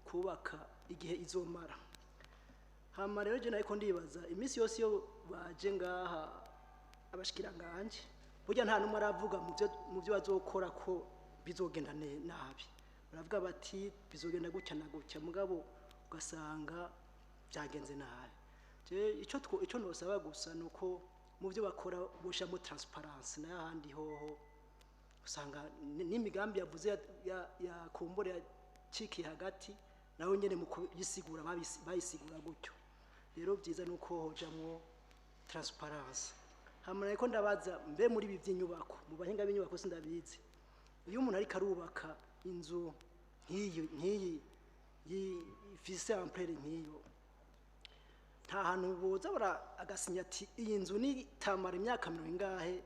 L: kubaka igihe izomara. Hama rero je nariko ndibaza, iminsi yose iyo baje ngaha abashikiranganje, burya nta numwe aravuga mu byo bazokora ko bizogenda nabi. Baravuga bati bizogenda gutya na gutya, mugabo ugasanga byagenze nabi. Je ico nosaba gusa nuko mu byo bakora boshamo transparence, n'ahandi hoho usanga n'imigambi yavuze ya kumbure yacikiye hagati, nawe nyene mu kuyisigura bayisigura gutyo. Rero byiza nuko hojamwo transparence. Hama nariko ndabaza, mbe muri ibi by'inyubako, mu bahinga b'inyubako sindabizi, iyo umuntu ariko arubaka inzu nk'iyi ifise ampleur nk'iyo, nta hantu boza bara agasinya ati iyi nzu nitamara imyaka mirongo ingahe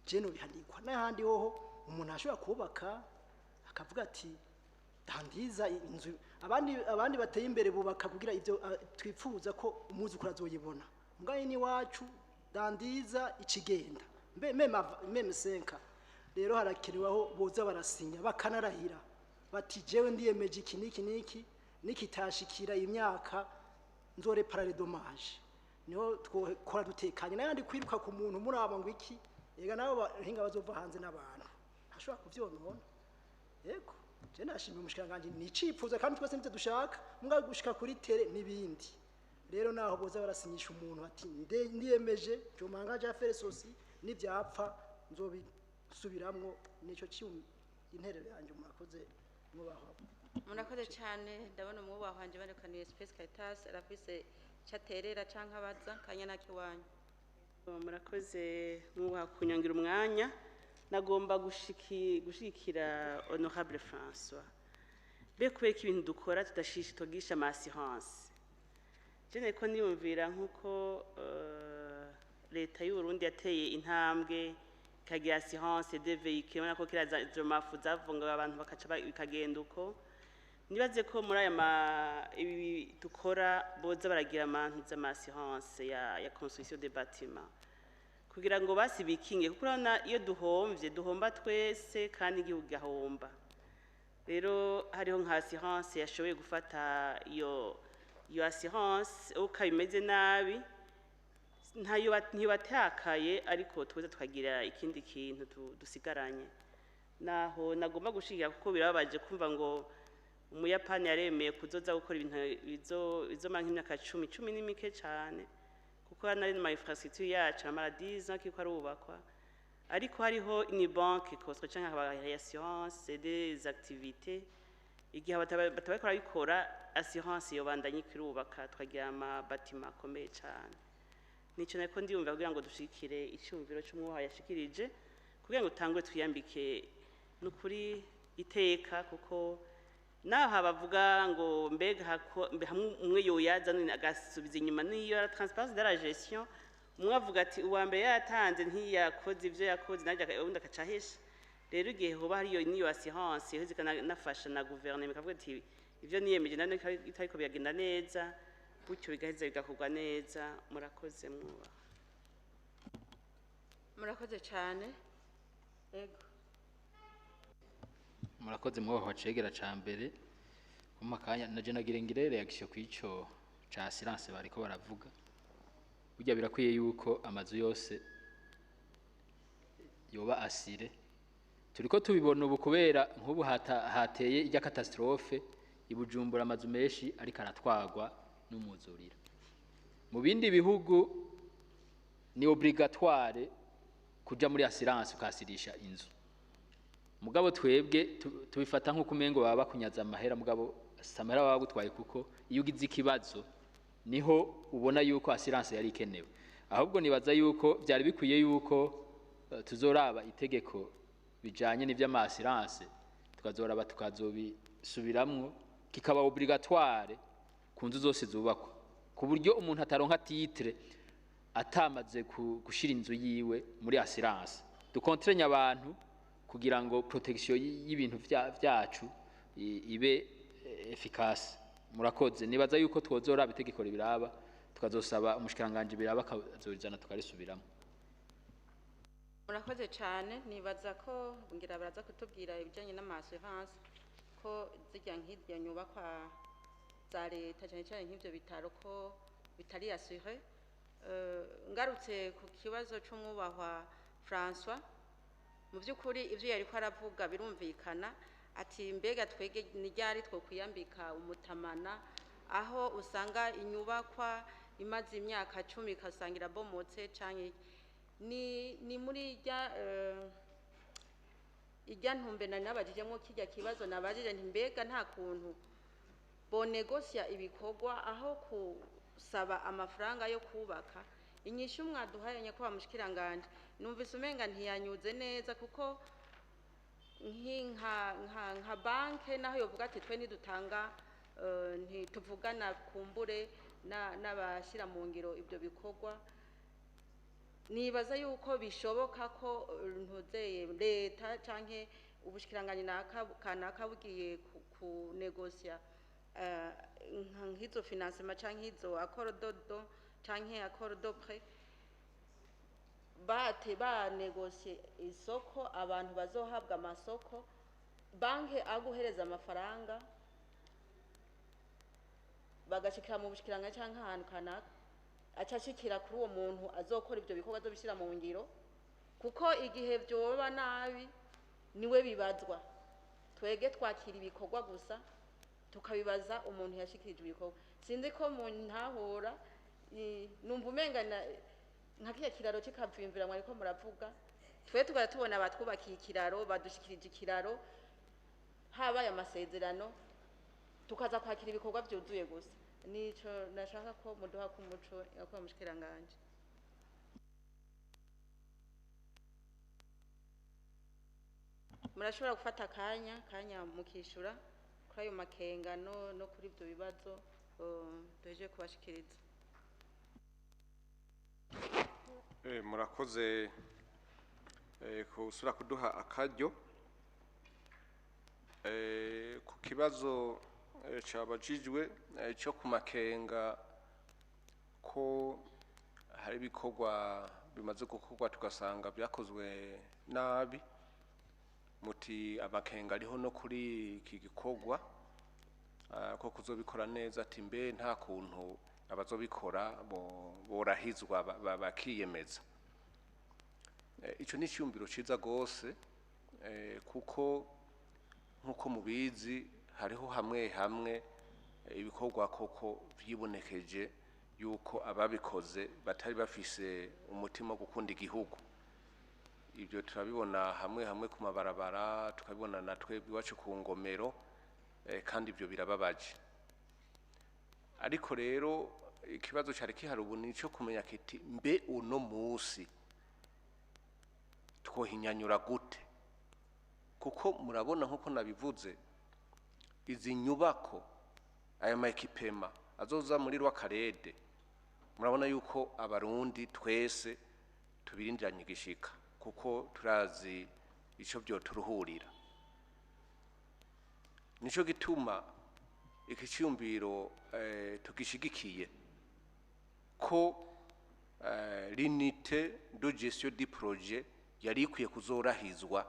L: je nobihanikwa? N'ahandi hoho umuntu ashobora kubaka akavuga ati dandiza inzu. Abandi bateye imbere bubaka kugira ibyo twipfuza ko umwuzukuru azoyibona. Mugabo n'iwacu dandiza ikigenda mbe même 5. Rero harakenewe aho boza barasinya bakanarahira bati jewe ndiyemeje iki n'iki n'iki, nikitashikira imyaka nzo réparer les dommages. Niho twokora dutekanye. N'ayandi kwiruka ku muntu muraba ngo iki, ega nabo bahinga bazova hanze n'abantu ashobora kuvyonona. Yego, je nashimiye umushikiranganji, ni icifuzo kandi twese nivyo dushaka, mugabo gushika kuri terrain n'ibindi. Rero naho boza barasinyisha umuntu ati ndiyemeje, je m'engage à faire ceci, nivyapfa nzobisubiramwo. Nico cyum interero yanjye. Murakoze mwubahwa.
A: Murakoze cyane. Ndabona umwubahwa wanje bandikaniye Space Caritas arafise icyo aterera canke abaza. Kanya nakiwanyu.
G: Murakoze mwubaha kunyongera umwanya. Nagomba gushigikira honorable François. Be kubera ko ibintu dukora tudashisha tugisha ama assurance. Je ko niyumvira nkuko leta y'u Burundi yateye intambwe ikagira assurance de véhicule, ubona ko kira izo mafu zavunga abantu bakaca bikagenda uko. Nibaze ko muri aya ibi dukora boza baragira amantu z'ama assurance ya construction de bâtiment kugira ngo basi bikinge, kuko urabona iyo duhomvye duhomba twese kandi igihugu gahomba. Rero hariho nka assurance yashoboye gufata iyo assurance, uko bimeze nabi ntayo ntibatakaye, ariko tuza tukagira ikindi kintu dusigaranye. Naho nagomba gushigira kuko birababaje kumva ngo umuyapani yaremeye kuzoza gukora ibintu bizomara nk'imyaka 10, 10 ni mike cane, kuko hano ari ma infrastructure yacu amara 10 ans kiriko arubakwa. Ariko hariho ni banque construction canke hakaba assurance des activités, igihe batabariko barabikora, assurance yobandanya ikirubaka, tukagira ama bâtiment akomeye cane. Nico nariko ndiyumvira kugira ngo dushigikire icyumviro c'umwuha yashikirije, kugira ngo utangure twiyambike nukuri iteka, kuko naho bavuga ngo mbega mbe hamwe umwe yoyaza none agasubiza inyuma niyo la transparence de la gestion. Umwe avuga ati uwa mbere yatanze ntiyakoze ivyo yakoze, nanjye uwundi akaca ahesha. Rero igihe hoba hariyo n'iyo assurance iheze ikanafasha na guverinoma ikavuga iti ivyo niyemeje nane bitariko biragenda neza, gutyo bigaheza bigakorwa neza. Murakoze mwubaha.
A: Murakoze cyane. Ego.
J: Murakoze mwubahwa cegera ca mbere kumpa akanya. Naje nagira ngire réaction kw'ico ca assurance bariko baravuga. Burya birakwiye yuko amazu yose yoba assuré. Turiko tubibona ubu kubera nk'ubu hateye irya catastrophe i Bujumbura, amazu menshi ariko aratwagwa n'umwuzurira. Mu bindi bihugu ni obligatoire kuja muri assurance ukasirisha inzu, mugabo twebwe tubifata nk'uko umengo baba bakunyaza amahera, mugabo si amahera baba bagutwaye, kuko iyo ugize ikibazo niho ubona yuko assurance yari ikenewe. Ahubwo nibaza yuko byari bikwiye yuko tuzoraba itegeko bijanye n'ivy'ama assurance, tukazoraba tukazobisubiramwo, kikaba obligatoire ku nzu zose zubakwa, ku buryo umuntu ataronka titre atamaze gushira inzu yiwe muri assurance. Dukontrenya abantu kugira ngo protection y'ibintu vyacu ibe efficace. Murakoze. Nibaza yuko twozora itegeko ribiraba, tukazosaba umushikiranganje biraba akazorizana tukarisubiramwo.
A: Murakoze cyane. Nibaza ko ngira baraza kutubwira ibijyanye n'ama assurance, ko zijya nk'irya nyubakwa za leta, cyane cyane nk'ibyo bitaro, ko bitari assuré. Ngarutse ku kibazo c'umwubahwa François, mu by'ukuri ibyo yari ko aravuga birumvikana, ati mbega twege ni ryari twokwiyambika umutamana, aho usanga inyubakwa imaze imyaka 10 ikasanga irabomotse, canke ni muri ijya ntumbe nari nabajijemwo kirya kibazo nabajije nti mbega nta kuntu bonegosya ibikorwa aho kusaba amafaranga yo kubaka. Inyishu mwaduhaye nyakubahwa mushikiranganje numvise umenga ntiyanyuze neza, kuko nka banke naho yovuga ati twe ntidutanga, ntituvugana kumbure n'abashyira mu ngiro ibyo bikorwa. Nibaza yuko bishoboka ko ntuzeye leta canke ubushikiranganje kanaka bugiye kunegosya nk'izo financement canke izo accord de canke accord de prêt, bate banegosye isoko, abantu bazohabwa amasoko, banke aguhereza amafaranga bagashikira mu bushikiranganje canke ahantu kanaka, acashikira kuri uwo muntu azokora ibyo bikorwa azobishyira mu ngiro, kuko igihe vyoba nabi niwe bibazwa. Twege twakira ibikorwa gusa, tukabibaza umuntu yashikirije ibikorwa. Sinzi ko mu ntahura, numva umenga nka kiya kiraro kikavimvira mwariko muravuga, twe tugara tubona abatwubakiye ikiraro badushikirije ikiraro, habaye amasezerano, tukaza kwakira ibikorwa byuzuye gusa. Nico nashaka ko muduha ku muco yakuba mushikiranganje. Murashobora gufata akanya mukishura kuri ayo makenga no kuri ibyo bibazo duhejeje kubashikiriza.
C: Murakoze kusura kuduha akaryo. Ku kibazo cabajijwe cyo ku makenga ko hari ibikorwa bimaze gukorwa tugasanga byakozwe nabi, muti amakenga ariho no kuri iki gikorwa ko kuzobikora neza, ati mbe nta kuntu abazobikora borahizwa bakiyemeza. Ico ni icyumviro ciza gose, kuko nkuko mubizi hariho hamwe hamwe ibikorwa koko vyibonekeje yuko ababikoze batari bafise umutima wo gukunda igihugu. Ibyo turabibona hamwe hamwe ku mabarabara, tukabibona na twebwe iwacu ku ngomero, kandi ibyo birababaje. Ariko rero ikibazo cyari kihari ubu nico kumenya kiti mbe uno musi twohinyanyura gute, kuko murabona nkuko nabivuze izi nyubako aya ma équipement azoza muri Rwakarede, murabona yuko abarundi twese tubirindiranye igishika, kuko turazi Ico byoturuhurira. Nico gituma iki cyumviro tugishigikiye ko l'unité de gestion du projet yari ikwiye kuzorahizwa,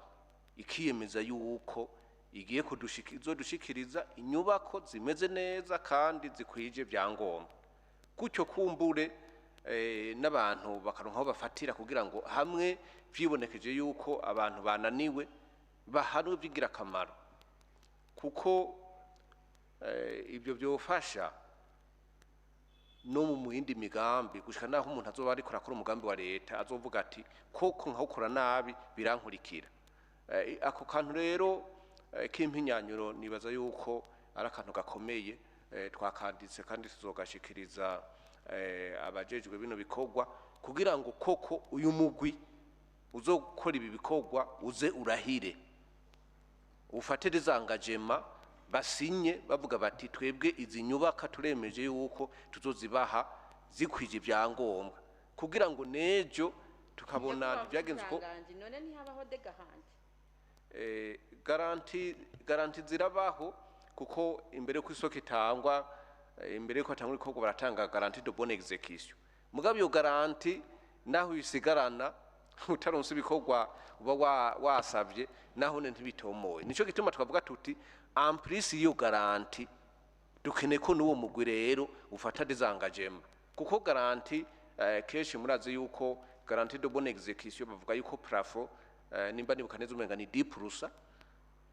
C: ikiyemeza yuko igiye kudushikiriza inyubako zimeze neza kandi zikwije byangombwa, gutyo kumbure n'abantu bakaronka aho bafatira, kugira ngo hamwe vyibonekeje yuko abantu bananiwe bahanwe by'ingirakamaro, kuko ibyo byofasha no mu yindi migambi, gushika naho umuntu azoba ariko arakora umugambi wa leta azovuga ati koko nkawukora nabi birankurikira. Ako kantu rero k'impinyanyuro nibaza yuko ari akantu gakomeye, twakanditse kandi tuzogashikiriza abajejwe bino bikorwa, kugira ngo koko uyu mugwi uzokora ibi bikorwa uze urahire, ufate des engagements, basinye bavuga bati twebwe izi nyubaka turemeje yuko tuzozibaha zikwije ibyangombwa, kugira ngo nejo tukabona byagenze uko.
A: None ntihabaho de garantie?
C: Garantie zirabaho, kuko imbere ko isoko itangwa, imbere yuko hatangwa ibikorwa baratanga garantie de bonne exécution. Mugabo iyo garantie naho uyisigarana utaronse ibikorwa uba wasavye, naho ne ntibitomoye. Nico gituma twavuga tuti en plus iyo garantie dukeneye ko n'uwo mugwi rero ufata des engagements, kuko garantie kenshi murazi yuko garantie de bonne exécution bavuga yuko plafond, nimba nibuka neza umenga ni 10%.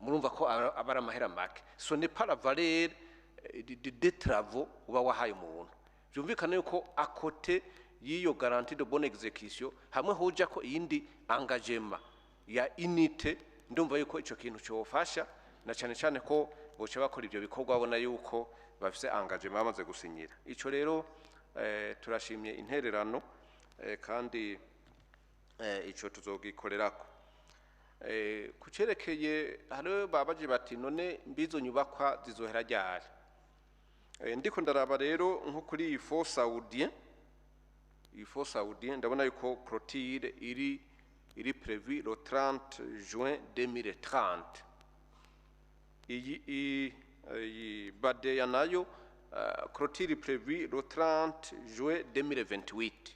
C: Murumva ko aba ari amahera make, ce n'est pas la valeur de travaux uba wahaye umuntu. Byumvikana yuko à côté y'iyo garantie de bonne exécution hamwe hoja ko iyindi engagement ya unité, ndumva yuko ico kintu cyofasha, na cyane cyane ko boca bakora ibyo bikorwa babona yuko bafise engagement bamaze gusinyira. Ico rero turashimye intererano, kandi ico tuzogikorerako. Kucerekeye hariho babaje bati none mbizo nyubakwa zizohera ryari? Ndiko ndaraba rero nko kuri iyi Fonds saoudien, iyi Fonds saoudien ndabona yuko clôture iri prévu le 30 juin 2030. Iyi BADEA nayo clôture prévue le 30 juin 2028.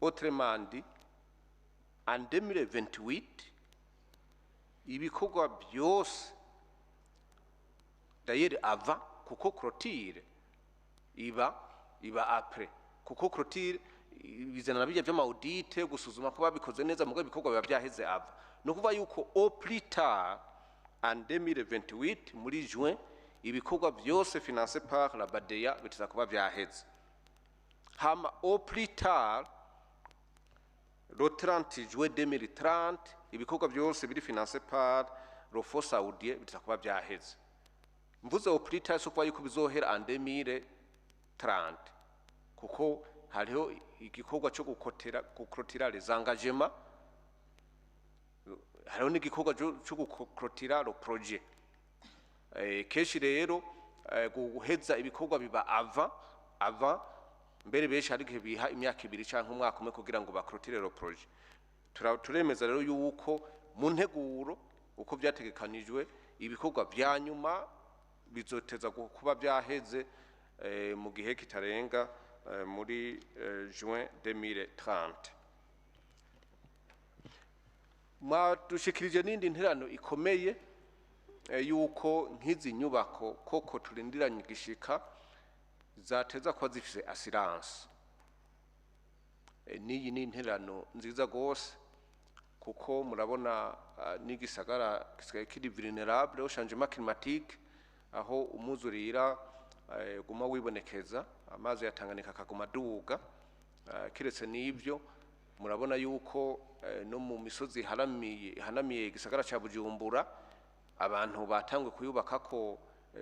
C: Autrement dit, en 2028 ibikorwa byose, d'ailleurs avant, kuko clôture iba après, kuko clôture bizana na bijya by'ama audit, gusuzuma ko babikoze neza, mugo ibikorwa biba byaheze avant. No kuvuga yuko au plus tard en 2028 muri juin ibikorwa byose financé par la BADEA bitiza kuba byaheze, hama au plus tard le 30 juin 2030 ibikorwa byose biri financé par le Fonds saoudien bitiza kuba byaheze. Mvuze au plus tard, so kuba yuko bizohera en 2030, kuko hariho igikorwa cyo gukotera, guclôturer les engagements, hariho n'igikorwa cyo guclôturer le projet. Kenshi rero guheza ibikorwa biba avant mbere. Benshi hari igihe biha imyaka 2 canke umwaka umwe kugira ngo baclôture le projet. Turemeza rero yuko mu nteguro uko byategekanijwe ibikorwa vya nyuma bizoteza kuba byaheze mu gihe kitarenga muri juin 2030. Mwadushikirije n'indi nterano ikomeye, yuko nk'izi nyubako koko turindiranye igishika zateza kuba zifise assurance. N'iyi ni interano nziza gose, kuko murabona n'igisagara gisigaye kiri vulnérable au changement climatique, aho umwuzurira guma wibonekeza, amazi ya Tanganyika akaguma aduga. Kiretse n'ivyo, murabona yuko no mu misozi ihanamiye igisagara ca Bujumbura abantu batangwe kuyubakako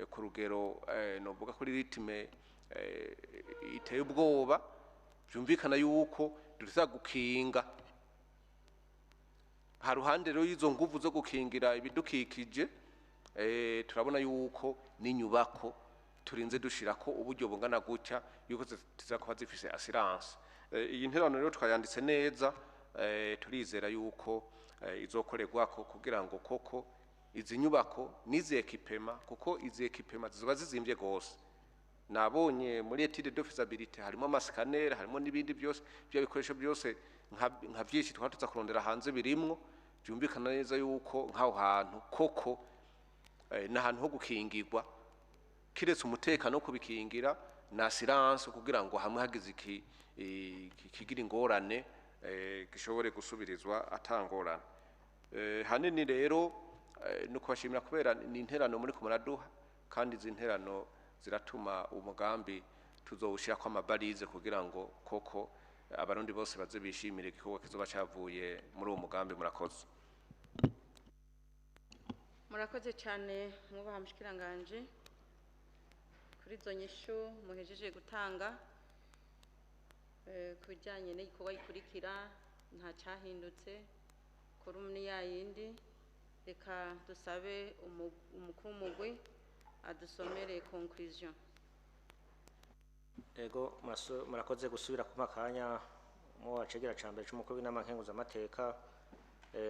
C: ku rugero novuga kuri rythme iteye ubwoba. Byumvikana yuko duza gukinga. Haruhande rero y'izo nguvu zo gukingira ibidukikije, turabona yuko n'inyubako turinze dushirako uburyo bungana gutya yuko ziza kuba zifise assurance. Iyi nterano rero twayanditse neza, turizera yuko izokorerwako kugira ngo koko izi nyubako n'izi équipements, kuko izi équipements zizoba zizimvye gose. Nabonye muri étude de faisabilité harimo ama scanners, harimo n'ibindi byose, ibyo bikoresho byose nka byinshi twari tuza kurondera hanze birimwo. Byumvikana neza yuko nk'aho hantu koko n'ahantu ho gukingirwa, kiretse umutekano wo kubikingira na assurance, kugira ngo hamwe hagize iki kigira ingorane gishobore gusubirizwa atangorane. Hanini rero ni ukubashimira kubera ni interano muri kumuraduha, kandi izi nterano ziratuma umugambi tuzowushyirako ama balises kugira ngo koko Abarundi bose baze bishimire igikorwa kizoba cavuye muri uwo mugambi. Murakoze.
A: Murakoze cyane, mwubaha mushikiranganje, kuri izo nyishu muhejeje gutanga. Ku bijyanye n'igikorwa gikurikira nta cyahindutse, quorum ni ya yindi. Reka dusabe umukuru w'umugwi adusomere conclusion.
D: Ego, murakoze gusubira kumpa akanya mu wacegera ca mbere c'umukuru w'inama nkenguzamateka.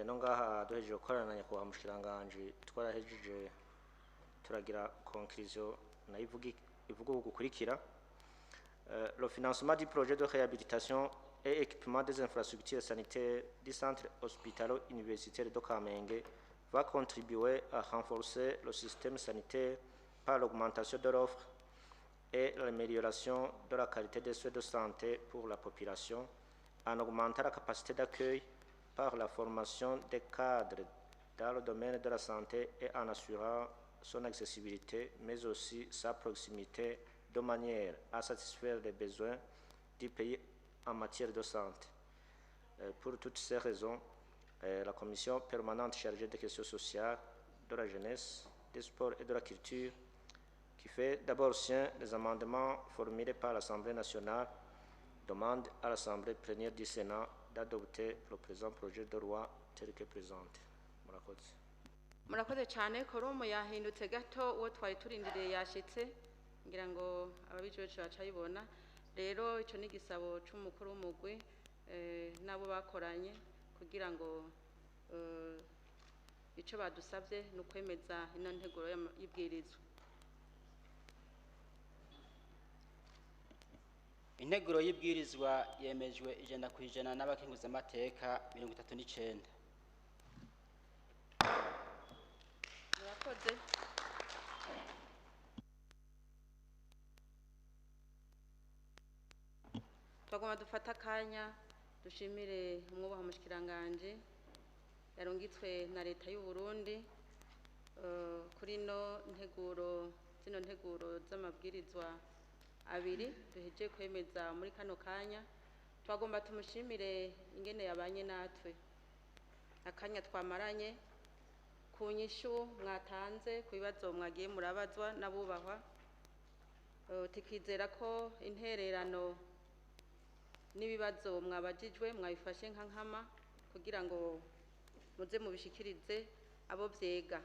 D: No ngaha duhejeje gukorana na nyakubahwa mushikiranganji, twarahejeje turagira conclusion nayo ivuga uku gukurikira: Le financement du projet de réhabilitation et équipement des infrastructures sanitaires du centre hospitalo-universitaire de Kamenge va contribuer à renforcer le système sanitaire par l'augmentation de l'offre et l'amélioration de la qualité des soins de santé pour la population, en augmentant la capacité d'accueil par la formation des cadres dans le domaine de la santé et en assurant son accessibilité, mais aussi sa proximité, de manière à satisfaire les besoins du pays en matière de santé. Pour toutes ces raisons, la commission permanente chargée des questions sociales, de la jeunesse, des sports et de la culture, qui fait d'abord sien les amendements formulés par l'Assemblée nationale, demande à l'Assemblée plénière du Sénat d'adopter le présent projet de loi tel que présenté. Murakoze.
A: Murakoze cyane. Quorum yahindutse gato, uwo twari turindiriye yashitse, ngira ngo ababijejwe bacayibona. Rero ico ni igisabo c'umukuru w'umugwi n'abo bakoranye kugira ngo ico badusabye ni ukwemeza ino nteguro y'ibwirizwa.
K: Integuro y'ibwirizwa yemejwe 100% n'abakenguzamateka 39.
A: Murakoze. Twagomba dufata akanya dushimire umwubaha mushikiranganje yarungitswe na leta y'u Burundi kuri no nteguro, zino nteguro z'amabwirizwa abiri duheje kwemeza muri kano kanya. Twagomba tumushimire ingene yabanye natwe, akanya twamaranye, ku nyishu mwatanze ku bibazo mwagiye murabazwa n'abubahwa. Tukizera ko intererano n'ibibazo mwabajijwe mwabifashe nka nkama kugira ngo muze mubishikirize abo vyega.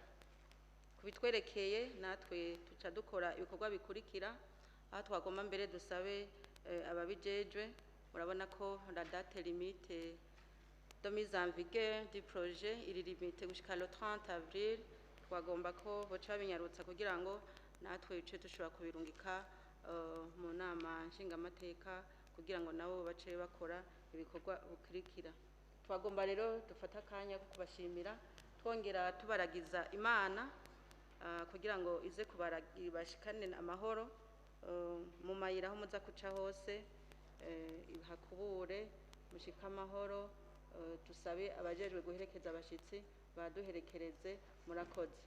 A: Kubitwerekeye natwe tuca dukora ibikorwa bikurikira, aho twagomba mbere dusabe ababijejwe. Murabona ko la date limite de mise en vigueur du projet iri limite gushika le 30 avril. Twagomba ko boca babinyarutsa kugira ngo natwe ice dushobora kubirungika mu nama nshingamateka kugira ngo nabo bace bakora ibikorwa bukurikira. Twagomba rero dufata akanya ko kubashimira, twongera tubaragiza Imana kugira ngo ize kubashikane amahoro mu mayira aho muza kuca hose, hakubure mushike amahoro. Tusabe abajejwe guherekeza abashitsi baduherekereze. Murakoze.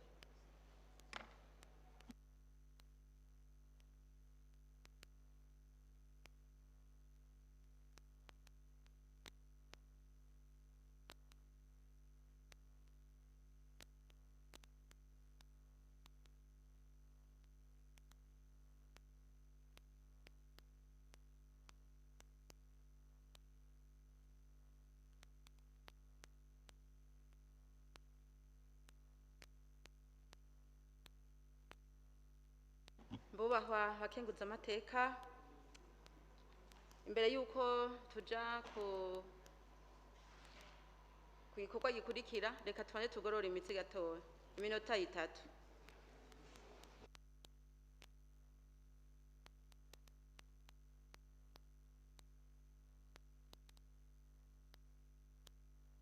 A: Bubahwa abakenguza amateka, imbere yuko tuja ku Ku gikorwa gikurikira, reka tubanze tugorore imitsi gatoya, iminota 3.